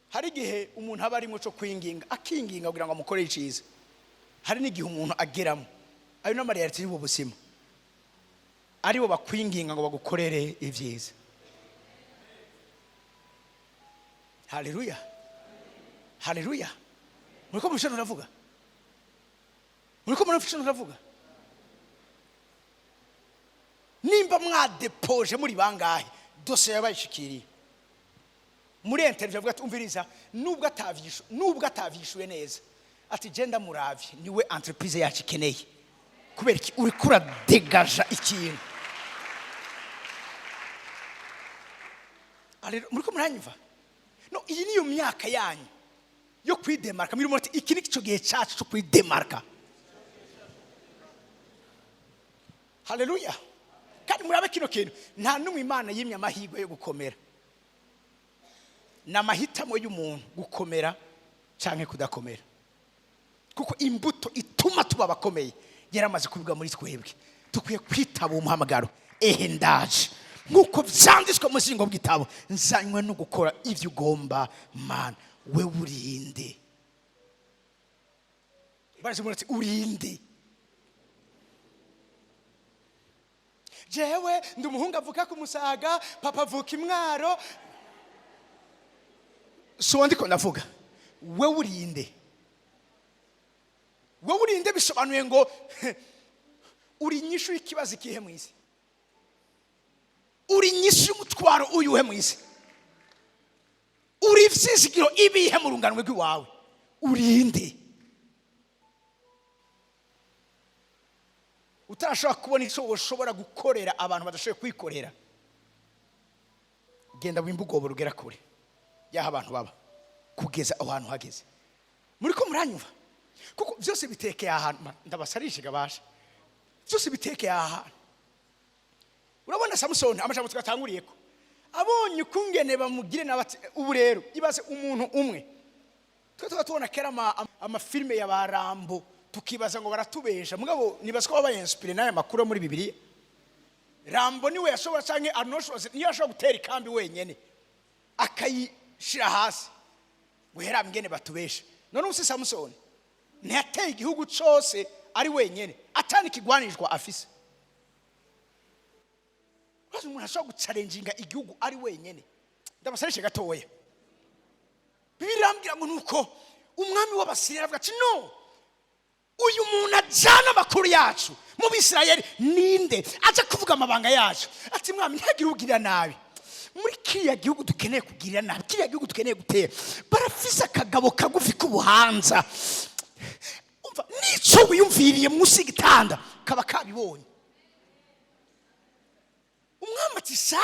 Hari igihe umuntu aba arimo cyo kwinginga, akinginga kugira ngo amukorere icyiza. Hari n'igihe umuntu ageramo, ayo n'ama réalité y'ubu buzima, aribo bakwinginga ngo bagukorere ibyiza. Haleluya, haleluya! Muriko murusha uravuga, muriko murusha uravuga. Nimba mwadepoje muri bangahe, dosiye yabayishikiriye muri interview, avuga ati: "Umviriza, nubwo atavyishuye neza," ati, "genda muravye, niwe entreprise yacu ikeneye." Kubera iki? Uriko uradegaja ikintu. Muriko muranyumva? No iyi niyo myaka yanyu yo kwidemarka. Muri muti iki ni cyo gihe cyacu cyo kwidemarka. Haleluya! Kandi murabe kino kintu, nta n'umwe Imana yimye amahirwe yo gukomera. Ni amahitamo y'umuntu gukomera cyangwa kudakomera, kuko imbuto ituma tuba abakomeye yaramaze kubiga muri twebwe. Dukwiye kwitaba uwo muhamagaro. Ehe, ndaje, nk'uko byanditswe mu zingo bw'itabo, nzanywe no gukora ibyo ugomba, Mana. We urinde baraje ati: "Urinde?" Jewe ndi umuhungu avuka ku Musaga, papa avuka imwaro. Si uwo ndiko ndavuga. We urinde? We urinde bisobanuye ngo uri inyishu y'ikibazo ikihe mu isi? Uri inyishu y'umutwaro uyuhe mu isi? Uri ivyizigiro ibihe mu rungano rw'iwawe? Urinde? Utarashobora kubona icyo ushobora gukorera abantu badashoboye kwikorera, genda wimbe ubwobo rugera kure y'aho abantu baba, kugeza aho hantu hageze. Muri ko muranyumva? Kuko byose bitekeye ahantu. Ndabasarishe gabasha, byose bitekeye ahantu. Urabona Samusoni, amajambo twatanguriye ko abonye ukungene bamugire n'abati. Ubu rero ibaze umuntu umwe. Twe tuba tubona kera amafilime ya ba Rambo, tukibaza ngo baratubesha. Mugabo nibaza ko baba inspiré n'aya makuru yo muri Bibiliya. Rambo niwe yashobora, canke Arnold Schwarzenegger niyo yashobora gutera ikambi wenyene akayishira hasi ngo hera ngene batubeshe. None ubu si Samusoni ntiyateye igihugu cose ari wenyene, atani ikigwanishwa afise? Urazi umuntu ashobora gucarenjinga igihugu ari wenyene? Ndabasarishe gatoya. Bibiliya irambwira ngo nuko umwami w'Abasiriya aravuga ati: "No uyu muntu ajyana amakuru yacu mu Bisirayeli ninde, aja kuvuga amabanga yacu?" Ati: "Mwami, ntihagire ugirira nabi muri kiriya gihugu dukeneye kugirira nabi, kiriya gihugu dukeneye gutera. Barafise akagabo kagufi k'ubuhanza." Umva, nico wiyumviriye munsi y'igitanda kaba kabibonye. Umwami ati: "Sa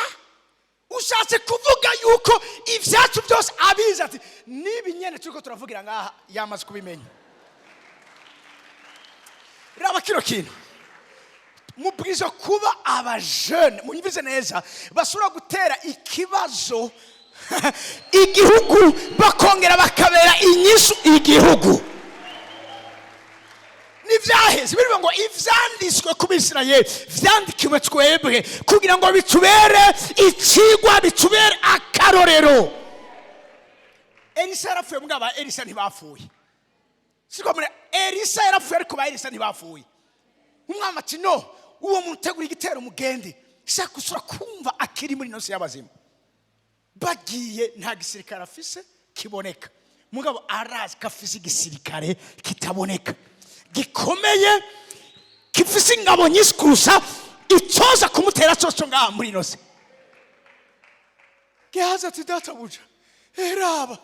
ushatse kuvuga yuko ibyacu byose abizi?" Ati: "Niba nyene turiko turavugira ngaha, yamaze kubimenya." Raba kino kintu, mubwiza kuba abajene, munyumvize neza, bashobora gutera ikibazo igihugu, bakongera bakabera inyishu igihugu. Ntibyaheze birivuga ngo ivyanditswe ku Bisirayeli vyandikiwe twebwe kugira ngo bitubere ikigwa, bitubere akarorero. Elisa yarapfuye, mugabo ba Elisa ntibapfuye. Siko muri Elisa yarapfuye, ariko ba Elisa ntibapfuye. Umwami ati: "No, uwo muntu utegura igitero, mugende." Shaka gusura kumva akiri muri ino si y'abazima. Bagiye, nta gisirikare afise kiboneka, mugabo arazi ko afise igisirikare kitaboneka, gikomeye, gifise ingabo nyinshi kurusha icyoza kumutera cyose cyo ngaha muri ino si. Gehazi ati: "Databuja, eraba,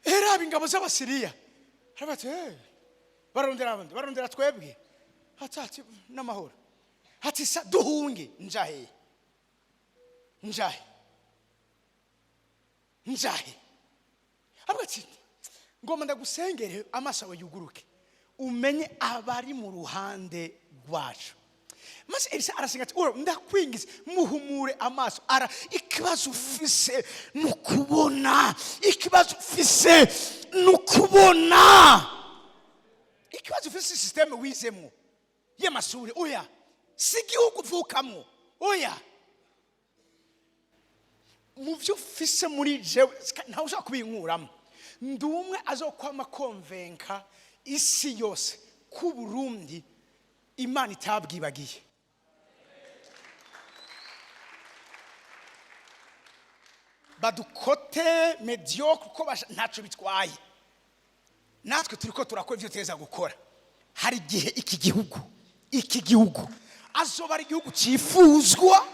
eraba ingabo z'Abasiriya." Aravuga ati: "Eh, barondera abandi, barondera twebwe." Ati: "N'amahoro." Ati: "Sa duhunge njahe, njahe, njahe?" Avuga ati: "Ngomba ndagusengere, amaso yawe yuguruke, umenye abari mu ruhande rwacu." Maze Elisa arasenga ati: "Ura, ndakwingize, muhumure amaso." Ara ikibazo ufise ni ukubona, ikibazo ufise ni ukubona. Ikibazo ufise, système wizemwo y'amashuri, oya. Si igihugu uvukamwo, oya. Mu byo ufise muri jewe ntawe ushobora kubinkuramo. Ndi umwe azokwama convaincre isi yose ko Burundi Imana itabwibagiye. Badukote médiocre kuko ntacyo bitwaye, natwe turi ko turakora ibyo teza gukora. Hari igihe iki gihugu azoba ari igihugu cyifuzwa.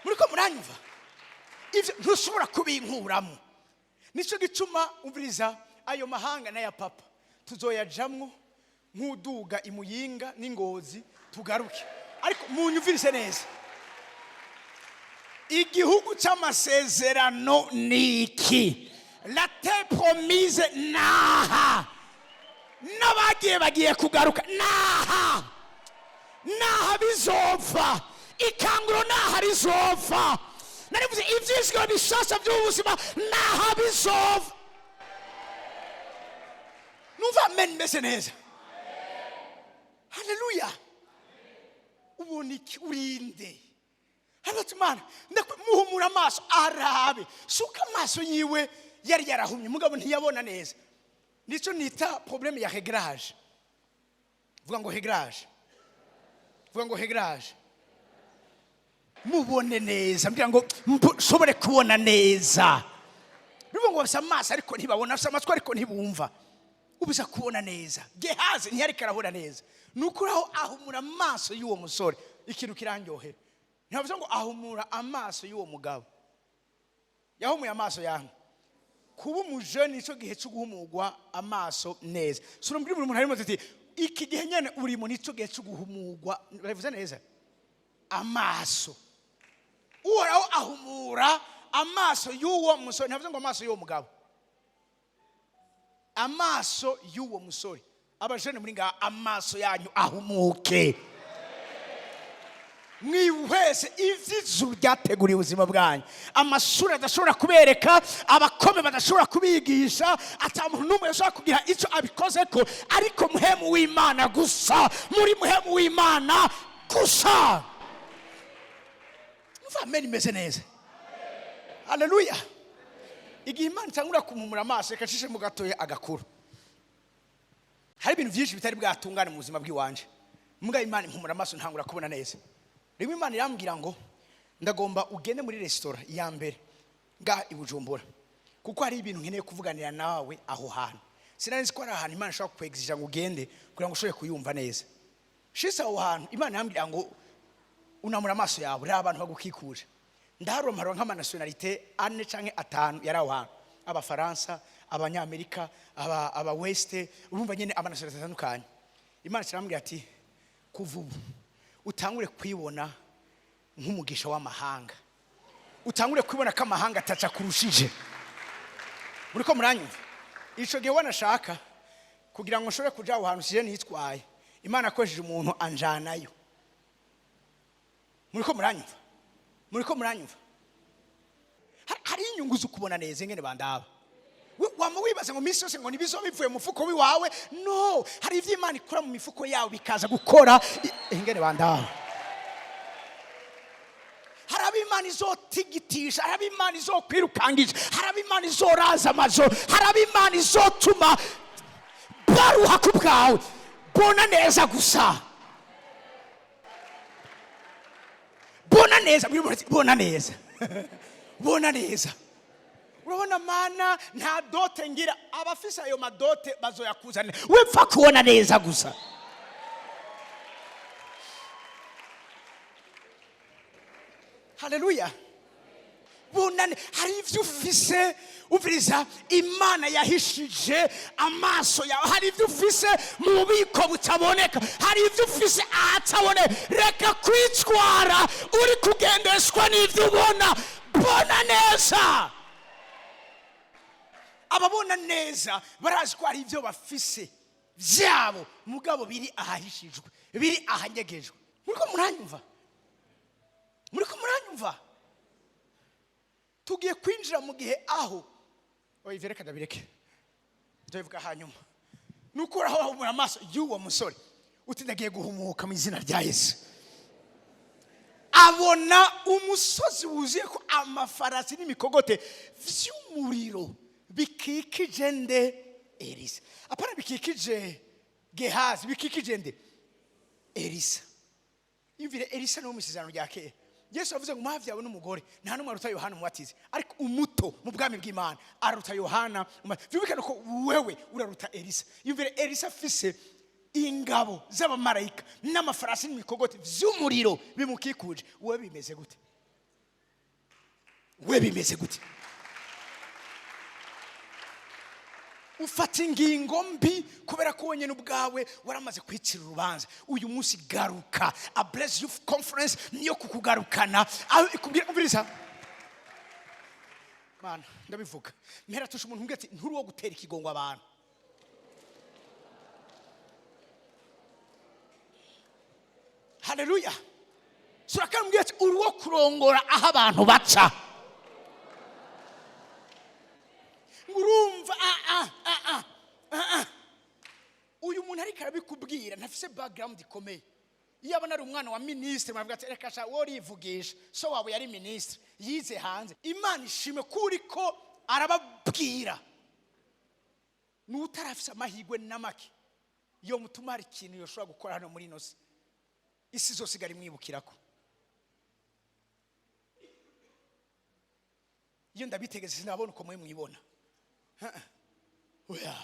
Muri ko muranyumva? Ibyo ntushobora kubinkuramo. Nicyo gituma, umviriza, ayo mahanga n'aya papa tuzoyajamwo nk'uduga imuyinga n'ingozi tugaruke. Ariko munyumvirise neza, igihugu cy'amasezerano ni iki? La terre promise naha, n'abagiye bagiye kugaruka naha, naha bizopfa. Ikanguro naha rizopfa. Narivuze ivyizigiro bishasha by'ubuzima naha bizova. Numva amen meze neza. Haleluya! Ubona iki? Urinde. Hagati Imana muhumura amaso arabe. Suko amaso yiwe yari yarahumye, mugabo ntiyabona neza. Nicyo nita problème ya réglage. Vuga ngo réglage, vuga ngo réglage. Mubone neza, mbwira ngo nshobore kubona neza. Bivuga ngo bafise amaso ariko ntibabona, bafise amatwi ariko ntibumva. Ubuza kubona neza. Gehazi ntiyariko arabona neza. Ni ukuri, aho ahumura amaso y'uwo musore, ikintu kirandyohera. Ntibavuze ngo ahumura amaso y'uwo mugabo, yahumuye amaso yanyu. Kuba umujene nicyo gihe cyo guhumurwa amaso neza. Sura mbwira buri muntu harimo ati: "Iki gihe nyene urimo nicyo gihe cyo guhumurwa." Babivuze neza, amaso. Uhoraho ahumura amaso y'uwo musore. Ntibavuze ngo amaso y'uwo mugabo, amaso y'uwo musore. Abajene muri ngaha, amaso yanyu ahumuke, mwihwese ivy'ijuru ryateguriye ubuzima bwanyu. Amashuri adashobora kubereka, abakome badashobora kubigisha, ata muntu n'umwe ashobora kugira icyo abikozeko, ariko muhemu w'Imana gusa, muri muhemu w'Imana gusa. Numva amen imeze neza. Haleluya! Igihe Imana itangura kumumura amaso, reka ncishe mu gatoya agakuru. Hari ibintu byinshi bitari bwatungane mu buzima bw'iwanje, mbwa Imana impumura amaso, ntangura kubona neza. Rimwe Imana irambwira ngo: "Ndagomba ugende muri resitora ya mbere ngaha i Bujumbura, kuko hari ibintu nkeneye kuvuganira nawe aho hantu." Sinari nzi ko ari ahantu Imana ishobora kukwegizija ngo ugende kugira ngo ushobore kuyumva neza. Shise aho hantu, Imana irambwira ngo: "Unamura amaso yawe, reba abantu bagukikuje." Ndaharura, mparura nk'ama nationalités ane canke atanu yari aho hantu: Abafaransa, Abanyamerika, aba West, urumva nyene ama nationalités atandukanye. Imana kirambwira ati: "Kuva ubu utangure kwibona nk'umugisha w'amahanga, utangure kwibona ko amahanga ataca kurushije." Muri ko muranyumva? Ico gihe wanashaka kugira ngo nshobore kuja aho hantu sije nitwaye, Imana akoresheje umuntu anjanayo. Muri ko muranyumva? Muri ko muranyumva? Hari inyungu zo kubona neza ingene bandaba. Wama wibaza ngo minsi yose ngo nibizo bivuye mu mufuko wiwawe. No hari ivyo Imana ikora mu mifuko yawe bikaza gukora ingene bandaba. Hari abo Imana Imana izotigitisha, hari abo Imana izokwirukangisha, hari abo Imana izoraza amajoro, hari abo Imana izotuma baruha ku bwawe. Bona neza gusa, bona neza. Bwira umuntu ati, "Bona neza, bona neza." Urabona mana, nta dot ngira. Abafise ayo ma dot bazoyakuzanira, wepfa kubona neza gusa. Haleluya! Bunane. Hari ibyo ufise, umviriza, Imana yahishije amaso yawe. Hari ibyo ufise mu bubiko butaboneka, hari ibyo ufise ahataboneka. Reka kwitwara uri kugendeshwa n'ibyo ubona. Bona neza. Ababona neza barazi ko hari ibyo bafise byabo, mugabo biri ahahishijwe, biri ahanyegejwe. Muriko muranyumva? Muriko muranyumva? Tugiye kwinjira mu gihe aho, oya, ivyo reka ndabireke, ndabivuga hanyuma. Nukuraho wahumura amaso y'uwo musore uti: "Ndagiye guhumuka mu izina rya Yesu." Abona umusozi wuzuye ko amafarasi n'imikogote vy'umuriro bikikije nde? Elisa. Apana bikikije Gehazi, bikikije nde? Elisa. Yumvire, Elisa niwo mu isezerano rya kera. Yesu yavuze ngo mwavyawe n'umugore nta n'umwe aruta Yohana Umubatizi, ariko umuto mu bwami bw'Imana aruta Yohana Umubatizi. Vyumvikane ko wewe uraruta Elisa. Yumvire, Elisa afise ingabo z'abamarayika n'amafarasi n'imikogote vy'umuriro bimukikuje. Wewe bimeze gute? We bimeze gute? Ufata ingingo mbi kubera ko wenyine ubwawe waramaze kwicira urubanza. Uyu munsi garuka. A Bless Youth Conference niyo kukugarukana, aho ikubwira, umviriza mana, ndabivuga mpera tusha umuntu umbwira ati: "Nturi uwo gutera ikigongo abantu." Haleluya! Sura kandi ati: "Uri uwo kurongora aho abantu baca." Ngo urumva, ah, ah, ah, ah, ah, ah. Uyu muntu ariko arabikubwira ntafise background ikomeye. Iyo abona ari umwana wa minisitiri, muravuga ati: "Reka sha, wowe urivugisha, so wawe yari minisitiri, yize hanze." Imana ishimwe ko uriko arababwira n'utarafise amahirwe na make yo mutuma hari ikintu yoshobora gukora hano muri ino si, isi zose igara imwibukirako. Iyo ndabitegeze, sinabona uko mwe mwibona. Oya,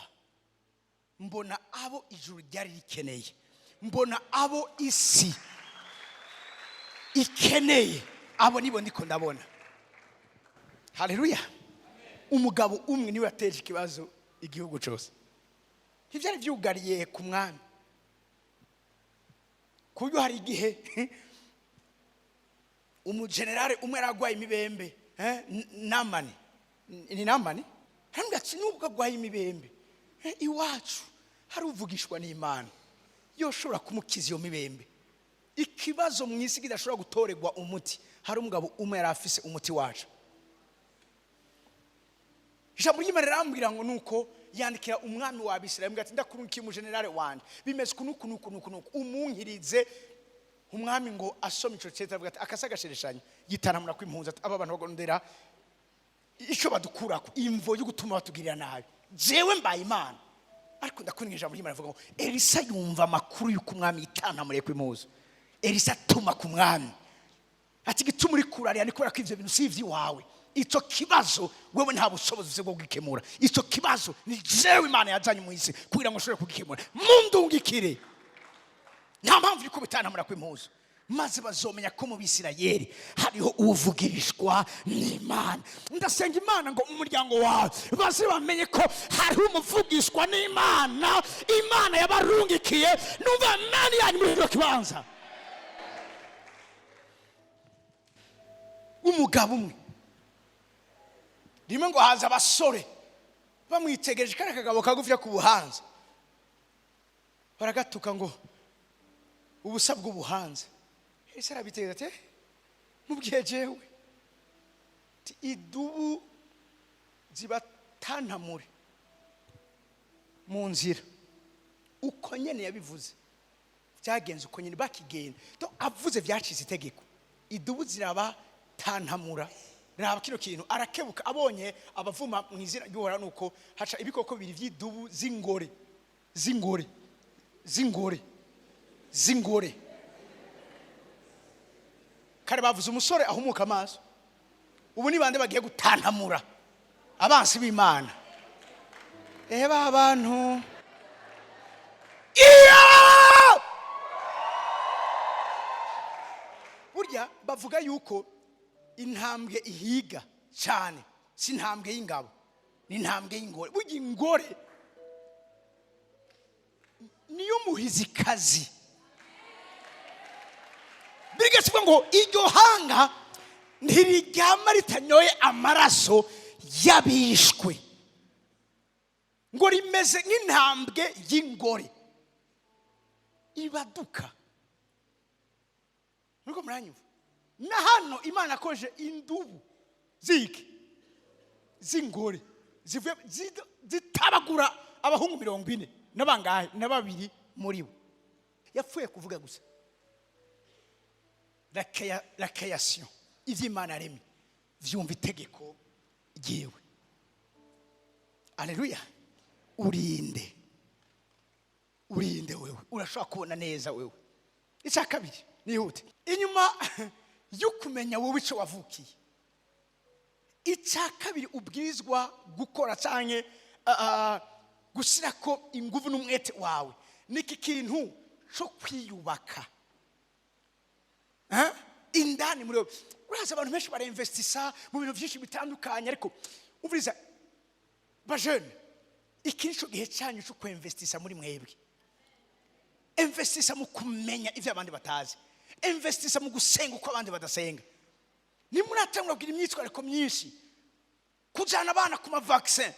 mbona abo ijuru ryari rikeneye, mbona abo isi ikeneye, abo nibo ndiko ndabona. Haleluya! Umugabo umwe niwe yateje ikibazo igihugu cyose. Ntibyari byugariye ku mwami, ku buryo hari igihe umujenerale umwe yaragwaye imibembe, Namani, ni Namani, arambwira ati: "Nubwo agwaye imibembe, iwacu hari uvugishwa n'Imana yoshobora kumukiza iyo mibembe." Ikibazo mu isi kidashobora gutorerwa umuti, hari umugabo umwe yari afise umuti wacu. Ijambo ry'Imana rirambwira ngo nuko yandikira umwami wa Abisirayeli ati: "Ndakurunkiye umujenerale wanje, bimeze uku nuku nuku nuku nuku, umunkirize." Umwami ngo asome ico cete, avuga ati: "Akasa gashereshanya." Yitanamura kw'impunzi ati: "Aba bantu bagondera icyo badukurako, imvo yo gutuma batugirira nabi, jewe mbaye Imana." Ariko ndakunda ijambo ry'Imana rivuga ngo Elisa yumva amakuru y'uko umwami yitanamuriye kw'impuzu. Elisa atuma ku mwami ati: "Gituma uri kurarira ni kubera ko ivyo bintu si ivy'iwawe. Icyo kibazo wewe nta bushobozi ufise bwo kugikemura. Icyo kibazo ni jewe Imana yazanye mu isi kugira ngo ushobore kugikemura. Mundungikire, nta mpamvu yuko bitanamura kw'impuzu, maze bazomenya ko mu Bisirayeli hariho uvugirishwa n'Imana." Ndasenga Imana ngo mu muryango wawe baze bamenye ko hariho umuvugishwa n'Imana, Imana yabarungikiye. Numva mani yanyu muri kino kibanza. Umugabo umwe rimwe ngo haza abasore bamwitegereje, kariya kagabo kagufiya ku buhanza, baragatuka ngo: "Ubusa bw'ubuhanza." Ese arabitegereza ati: "Eh, mubwiye jewe?" Ati: "Idubu zibatantamure mu nzira." Uko nyene yabivuze byagenze, uko nyene bakigenda. Donc, avuze byacitse itegeko, idubu zirabatantamura. Aratantamura. Raba kino kintu, arakebuka abonye abavuma mu izina ry'Uhoraho, nuko haca ibikoko bibiri by'idubu z'ingore, z'ingore, z'ingore, z'ingore. Kare bavuze umusore ahumuka amaso, ubu ni bande bagiye gutantamura abansi b'Imana? Eba abantu iyo burya bavuga yuko intambwe ihiga cyane si intambwe y'ingabo, ni intambwe y'ingore. Burya ingore niyo muhizikazi. Bigasubwa ngo iryo hanga ntiriryama ritanyoye amaraso y'abishwe, ngo rimeze nk'intambwe y'ingore ibaduka. Nkuko muranyumva, na hano Imana akoje indubu ziki z'ingore zivuye zitabagura abahungu 40 n'abangahe na babiri muri bo. Yapfuye kuvuga gusa. La création, ivy'Imana yaremye vyumva itegeko ryiwe. Aleluya! Urinde, urinde wewe, urashobora kubona neza wewe. Icya kabiri, nihute, inyuma yo kumenya wowe icyo wavukiye, icya kabiri ubwirizwa gukora cyane, gushyira ko ingufu n'umwete wawe, niki kintu cyo kwiyubaka. Eh? Indani muri wowe. Uraza abantu benshi barainvestisa mu bintu byinshi bitandukanye, ariko umviriza bajene, iki nico gihe cyanyu cyo kwinvestisa muri mwebwe. Investisa mu kumenya ibyo abandi batazi, investisa mu gusenga uko abandi badasenga. Nimuratangura kugira imyitwariko myinshi, kujyana abana ku ma vaccin,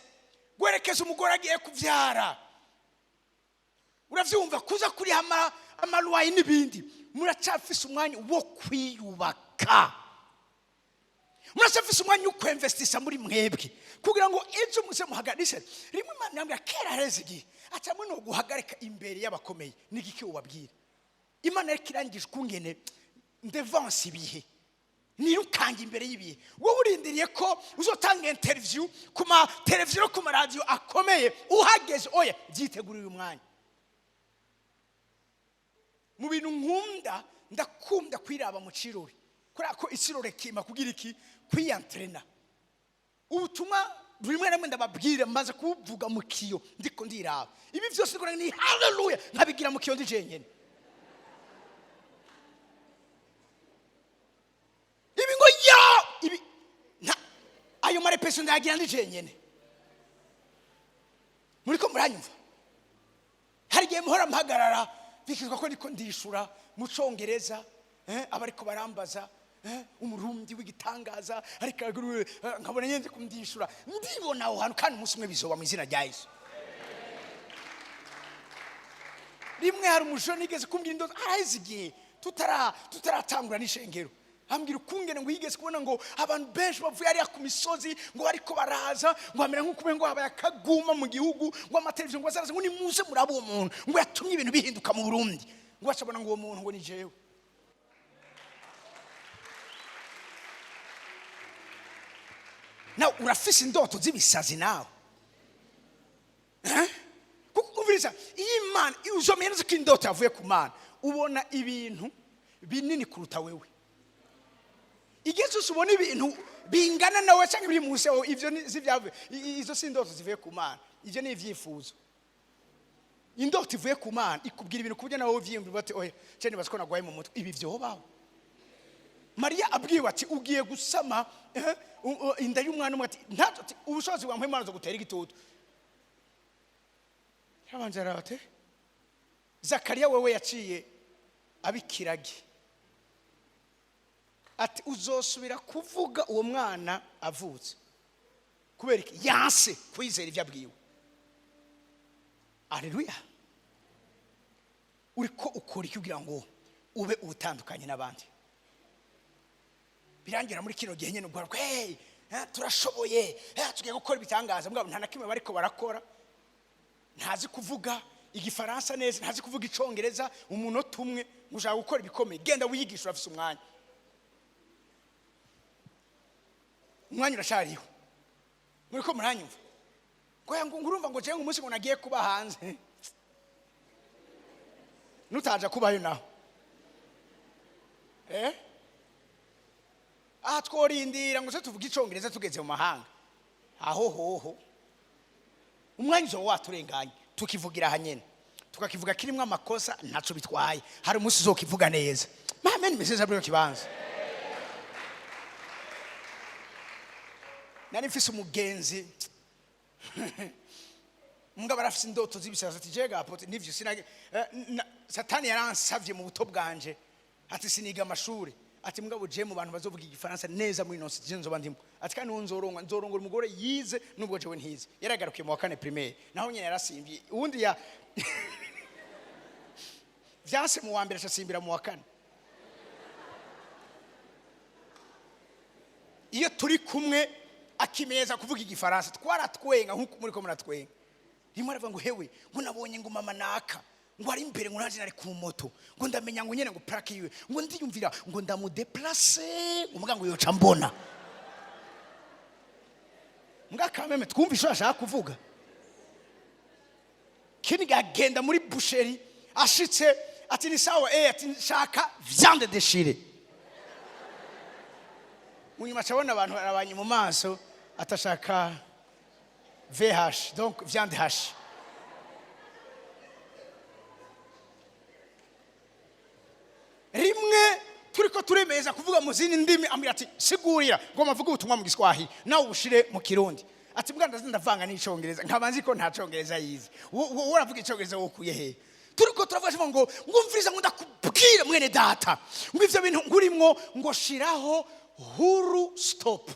guherekeza umugore agiye kubyara, uravyumva, kuza kuriha amaruwayi n'ibindi, muracyafise umwanya wo kwiyubaka, muracyafise umwanya wo kwinvestisa muri mwebwe kugira ngo ejo muze muhagarike. Rimwe Imana yambwira kera hareze igihe ati hamwe no guhagarika imbere y'abakomeye n'igiki ubabwira. Imana ariko irangije ukungene ndevanse ibihe, nirukanga imbere y'ibihe. Wowe urindiriye ko uzotanga interview ku ma televiziyo no ku maradiyo akomeye uhageze? Oya, byitegurire uyu mwanya. Mu bintu nkunda, ndakunda kwiraba mu kirori, kubera ko ikirori kima kugira iki? Kwiyantrena. Ubutumwa rimwe na rimwe ndababwira maze kubuvuga mu kiyo ndiko ndiraba. Ibi byose ndiko ni haleluya, nkabigira mu kiyo ndi jenyine. Ibi ngo ya ibi nta ayo marepeso ndayagira ndi jenyine. Muriko muranyumva? Hari igihe muhora mpagarara bikitwa ko ndiko ndishura mu Congereza, abariko barambaza, umurundi w'igitangaza ariko nkabona nyene ndiko ndishura, ndibona aho hantu. Kandi umunsi umwe bizoba mu izina rya Yesu. Rimwe hari umujoni yigeze kumbwira indoto, araheze igihe tutaratangura n'ishengero, ambwira ukungene ngo yigeze kubona ngo abantu benshi bavuye hariya ku misozi, ngo bariko baraza, ngo bamera nk'uko umengo habaye akaguma mu gihugu, ngo amateleviziyo ngo azaraza, ngo nimuze murabe uwo muntu ngo yatumye ibintu bihinduka mu Burundi. Ngo bacabona ngo uwo muntu ngo ni jewe. Nawe urafise indoto z'ibisazi nawe. Eh? Kuko umviriza, iyo Imana uzomenya neza ko indoto yavuye ku Mana, ubona ibintu binini kuruta wewe. Igihe cyose ubona ibintu bingana nawe cyangwa biri munsi yawe, ivyo ni si ibyavuye, izo si indoto zivuye ku Mana, ivyo ni ivyifuzo. Indoto ivuye ku Mana ikubwira ibintu ku buryo nawe uvyiyumvira bati oya, je nibaza ko nagwaye mu mutwe, ibi vyobaho. Mariya abwiwe ati ugiye gusama, inda y'umwana umwe, ati ntaco, ati ubushobozi bwa Imana zo gutera igitutu. Yabanza arate Zakariya wewe yaciye abikirage, ati uzosubira kuvuga uwo mwana avutse. Kubera iki? Yanse kwizera ibyo abwiwe. Aleluya! Uriko ukora iki kugira ngo ube utandukanye n'abandi? Birangira muri kino gihe nyene ubwo hey, turashoboye, tugiye gukora ibitangaza, mugabo nta na kimwe bariko barakora. Ntazi kuvuga igifaransa neza, ntazi kuvuga icongereza umunota umwe, ngo ushaka gukora ibikomeye. Genda wiyigisha, urafise umwanya. Umwanya uracariho. Muri ko muranyumva? Ngo urumva ngo jewe umunsi ngo nagiye kuba hanze, nutaja kubayo naho aha tworindira ngo se tuvuge Icongereza tugeze mu mahanga? Aho hoho umwanya uzoba waturenganye. Tukivugira aha nyene, tukakivuga kirimo amakosa, ntaco bitwaye. Hari umunsi uzokivuga neza. Amen. Message muri kibanza. Nari mfise umugenzi, mugabo arafise indoto z'ibisazi. Ati: "Jega apôtre, nivyo sinage Satani yaransavye mu buto bwanje." Ati: "Siniga amashuri." Ati: "Mugabo je mu bantu bazovuga Igifaransa neza muri nonsi je nzoba ndimo." Ati: "Kandi uwo nzorongora umugore yize nubwo jewe ntize." Yaragarukiye mu wa kane primaire, naho nyene yarasimbiye. Uwundi ya vyanse mu wa mbere, acasimbira mu wa kane. Iyo turi kumwe akimeza kuvuga Igifaransa, twaratwenga nk'uko muri ko muratwenga. Rimwe aravuga ngo: "Hewe," ngo, "nabonye," ngo, "mama naka," ngo, "ari imbere," ngo, "nanjye nari ku moto," ngo, "ndamenya," ngo, "nyene," ngo, "plaque yiwe," ngo, "ndiyumvira," ngo, "ndamudeplace," ngo, "muga," ngo, "yoca mbona." Mbwa kameme twumva icyo ashaka kuvuga. Kindi agenda muri boucherie, ashitse ati: "Ni sawa." Ati: "Nshaka viande déchirée." Munyuma acabona abantu barabanye mu maso, atashaka VH, donc viande hachée. Rimwe turiko turemeza kuvuga mu zindi ndimi, ambwira ati: "Sigurira," ngo, "mavuge ubutumwa mu Giswahili, nawe ubushire mu Kirundi." Ati: "Mbwa ndazi ndavanga n'Icongereza." Nkaba nzi ko nta Congereza yize. Wowe uravuga Icongereza, wokuye hehe? Turiko turavuga ngo: "Ngumviriza," ngo, "ndakubwira mwene data," ngo, "ivyo bintu ngurimwo," ngo, "shiraho huru stop."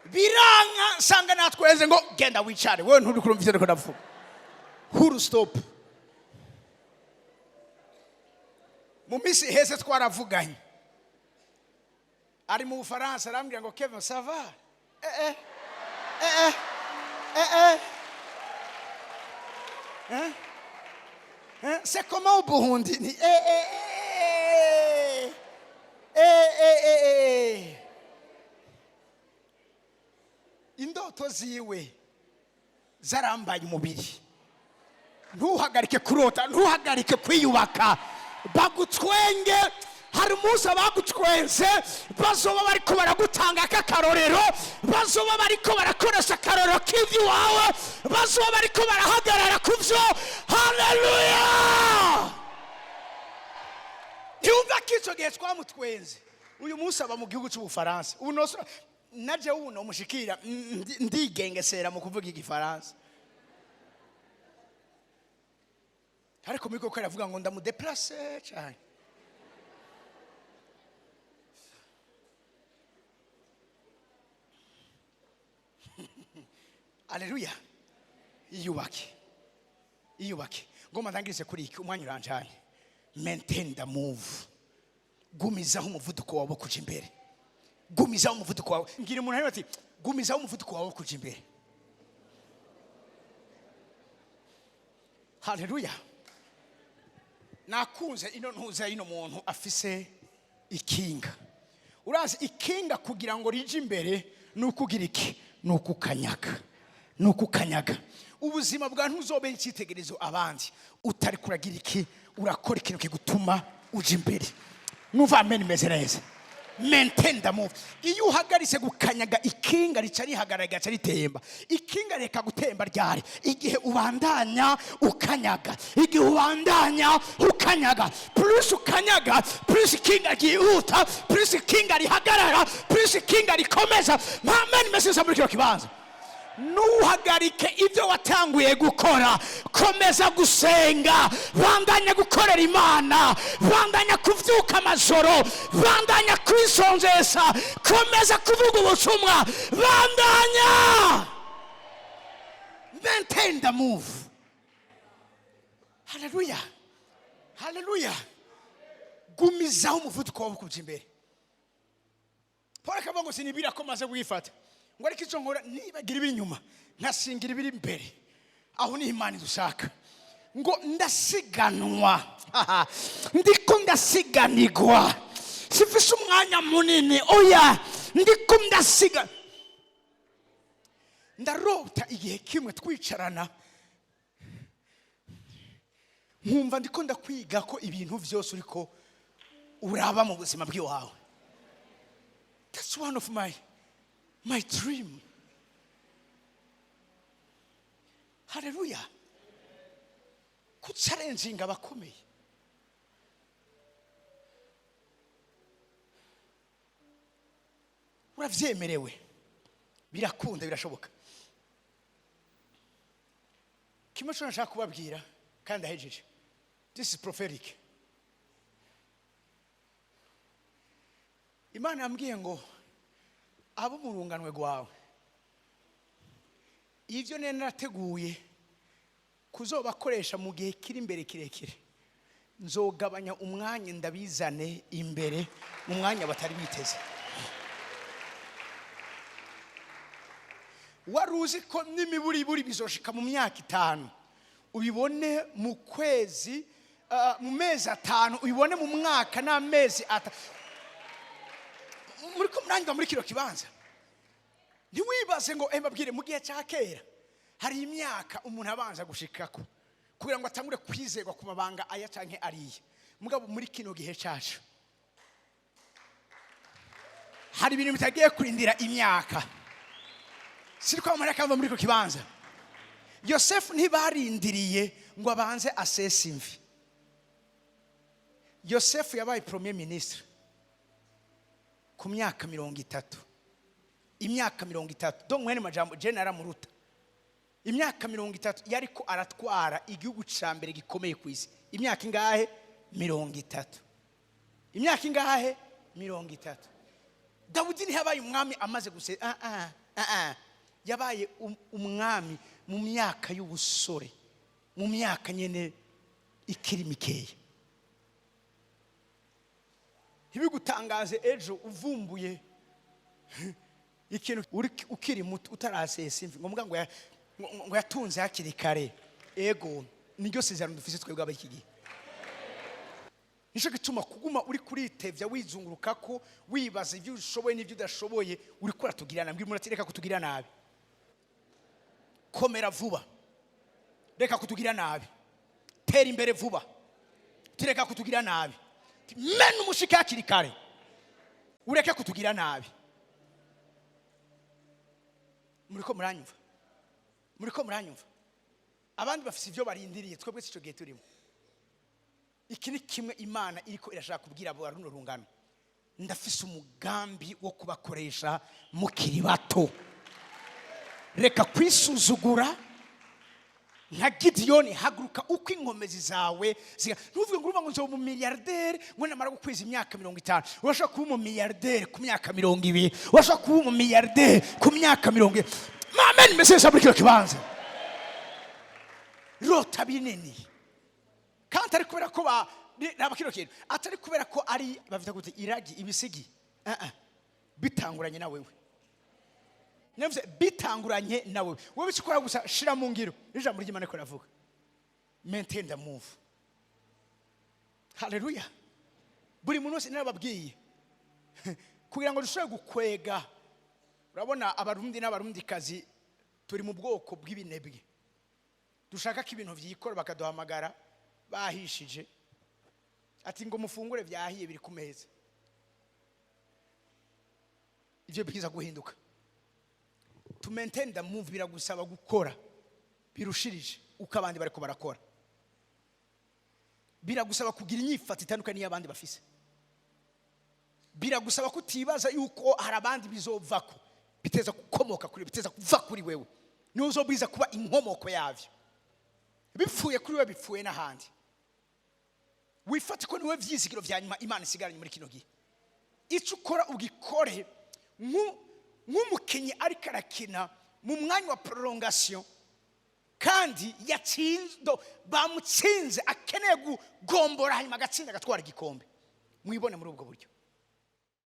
Biranka, nsanga natweze ngo: "Genda wicare, wewe nturi kurumva ivyo ndiko ndavuga." Huru stop. Mu minsi iheze twaravuganye ari mu Bufaransa, arambwira ngo: "Kevin, ça va?" Eh eh eh eh eh eh. Hein? "C'est comment au Burundi?" Ni eh eh eh eh eh eh eh. Indoto ziwe zarambaye umubiri. Ntuhagarike kurota, ntuhagarike kwiyubaka. Bagutwenge, hari umunsi abagutwenze bazoba bariko baragutanga k'akarorero, bazoba bariko barakoresha akarorero k'ivy'iwawe, bazoba bariko barahagarara ku vyo. Haleluya! Ntiwumva ko icyo gihe twamutwenze, uyu munsi aba mu gihugu cy'Ubufaransa. Ubu nosora naje, ubu nomushikira ndigengesera mu kuvuga Igifaransa, ariko muri koko aravuga ngo ndamudeplace cyane. Aleluya! Iyubake, iyubake. Ngoma ndangirize kuri iki, umwanya uranjanye. Maintain the move. Gumizaho umuvuduko wawe wo kuja imbere, gumizaho umuvuduko wawe. Ngira umuntu arimo ati: "Gumizaho umuvuduko wawe wo kuja imbere." Haleluya! Nakunze ino ntuza ino muntu afise ikinga. Urazi ikinga kugira ngo rije imbere ni ukugira iki? Ni ukukanyaga, ni ukukanyaga. Ubuzima bwa ntuzobera icyitegererezo abandi utari kuragira iki? Urakora ikintu kigutuma uja imbere. Numva amen imeze neza. Maintain the move. Iyo uhagaritse gukanyaga, ikinga rica rihagarara, rigaca ritemba. Ikinga reka gutemba ryari? Igihe ubandanya ukanyaga, igihe ubandanya ukanyaga. Plus ukanyaga, plus ikinga ryihuta, plus ikinga rihagarara, plus ikinga rikomeza. Amen imeze muri kino kibanza. Ntuhagarike ibyo watanguye gukora. Komeza gusenga, bandanya gukorera Imana, bandanya kubyuka amajoro, bandanya kwisonzesha, komeza kuvuga ubutumwa, bandanya. Maintain the move. Haleluya, haleluya! Gumizaho umuvuduko wawe kuja imbere. Paul akavuga ngo: "Sinibwira ko maze kuyifata," ngo, "ariko icyo nkora, nibagira ibiri inyuma nkasingira ibiri imbere." Aho ni Imana idushaka. Ngo: "Ndasiganwa, ndiko ndasiganirwa." Sifise umwanya munini, oya, ndiko ndasiga. Ndarota igihe kimwe twicarana, nkumva ndiko ndakwiga ko ibintu byose uriko uraba mu buzima bw'iwawe. That's one of my dream. Haleluya! Kuchallenginga abakomeye. Uravyemerewe, birakunda, birashoboka. Kimwe cyo nashaka kubabwira kandi ahejeje, this is prophetic. Imana yambwiye ngo abo mu runganwe rwawe, ibyo nari narateguye kuzobakoresha mu gihe kiri imbere kirekire, nzogabanya umwanya ndabizane imbere mu mwanya batari biteze. Wari uzi ko n'imiburiburi bizoshika mu myaka 5, ubibone mu kwezi, mu mezi 5, ubibone mu mwaka n'amezi 3. Muri ko muranywa muri kino kibanza, ntiwibaze ngo mbabwire, mu gihe cya kera hari imyaka umuntu abanza gushikako kugira ngo atangure kwizerwa ku mabanga aya canke ariya. Mugabo muri kino gihe cyacu hari ibintu bitagiye kurindira imyaka. Siri kwa maraka muri ko kibanza. Yosefu ntibarindiriye ngo abanze asese imvi. Yosefu yabaye premier ministre ku myaka 30. Imyaka 30. Donc mwene majambo je naramuruta. Imyaka 30 yariko aratwara igihugu ca mbere gikomeye ku isi. Imyaka ingahe? 30. Imyaka ingahe? 30. Dawudi ntiyabaye umwami amaze guse, yabaye umwami mu myaka y'ubusore, mu myaka nyene ikiri mikeya. Ntibigutangaze ejo uvumbuye ikintu ukiri muto utarasesa imvi, ngo muga ngo yatunze hakiri kare. Ego, niryo sezerano dufise twebwe ab'iki gihe. Nico gituma kuguma uri kuritevya wizunguruka ko wibaza ibyo ushoboye n'ibyo udashoboye, uri kuratugira nabi. Mbwira reka kutugira nabi, komera vuba, reka kutugira nabi, tera imbere vuba, tureka kutugira nabi, mena umushike hakiri kare, ureke kutugira nabi. Muriko muranyumva? Muriko muranyumva? Abandi bafise ivyo barindiriye, twebwe sico gihe turimo. Iki ni kimwe Imana iriko irashaka kubwira abo runo rungano: ndafise umugambi wo kubakoresha mukiri bato. Reka kwisuzugura nka Gidiyoni, haguruka uko inkomezi zawe ziga. Ntuvuge ngo urumva ngo nzoba umumiliyarderi ngo namara gukwiza imyaka 50. Urashobora kuba umumiliyarderi ku myaka 20, urashobora kuba umumiliyarderi ku myaka 40. Amen, mbese muri kino kibanza rota binini. Kandi atari kubera ko raba kino kintu, atari kubera ko ari bavita gute iragi ibisigi, bitanguranye na wewe. Navuze bitanguranye na wewe. Wowe icyo ukora gusa shira mu ngiro ijambo ry'Imana ko ravuga, maintain the move. Haleluya! Buri muntu wese narababwiye kugira ngo dushobore gukwega. Urabona abarundi n'abarundikazi turi mu bwoko bw'ibinebwe, dushaka ko ibintu vyikora, bakaduhamagara bahishije ati ngo mufungure byahiye biri ku meza. Ivyo byiza guhinduka. To maintain the move biragusaba gukora birushirije uko abandi bariko barakora, biragusaba kugira inyifato itandukanye n'iy'abandi bafise, biragusaba kutibaza yuko hari abandi bizovako, biteza gukomoka kuri, biteza kuva kuri wewe, niwe uzobwiza kuba inkomoko yavyo. Bipfuye kuri wewe, bipfuye n'ahandi. Wifate ko niwe vyizigiro vya nyuma Imana isigaranye muri kino gihe. Icyo ukora ugikore nk'umukinnyi ariko arakina mu mwanya wa prolongation kandi yatsinze, bamutsinze, akeneye kugombora hanyuma agatsinda agatwara igikombe. Mwibone muri ubwo buryo.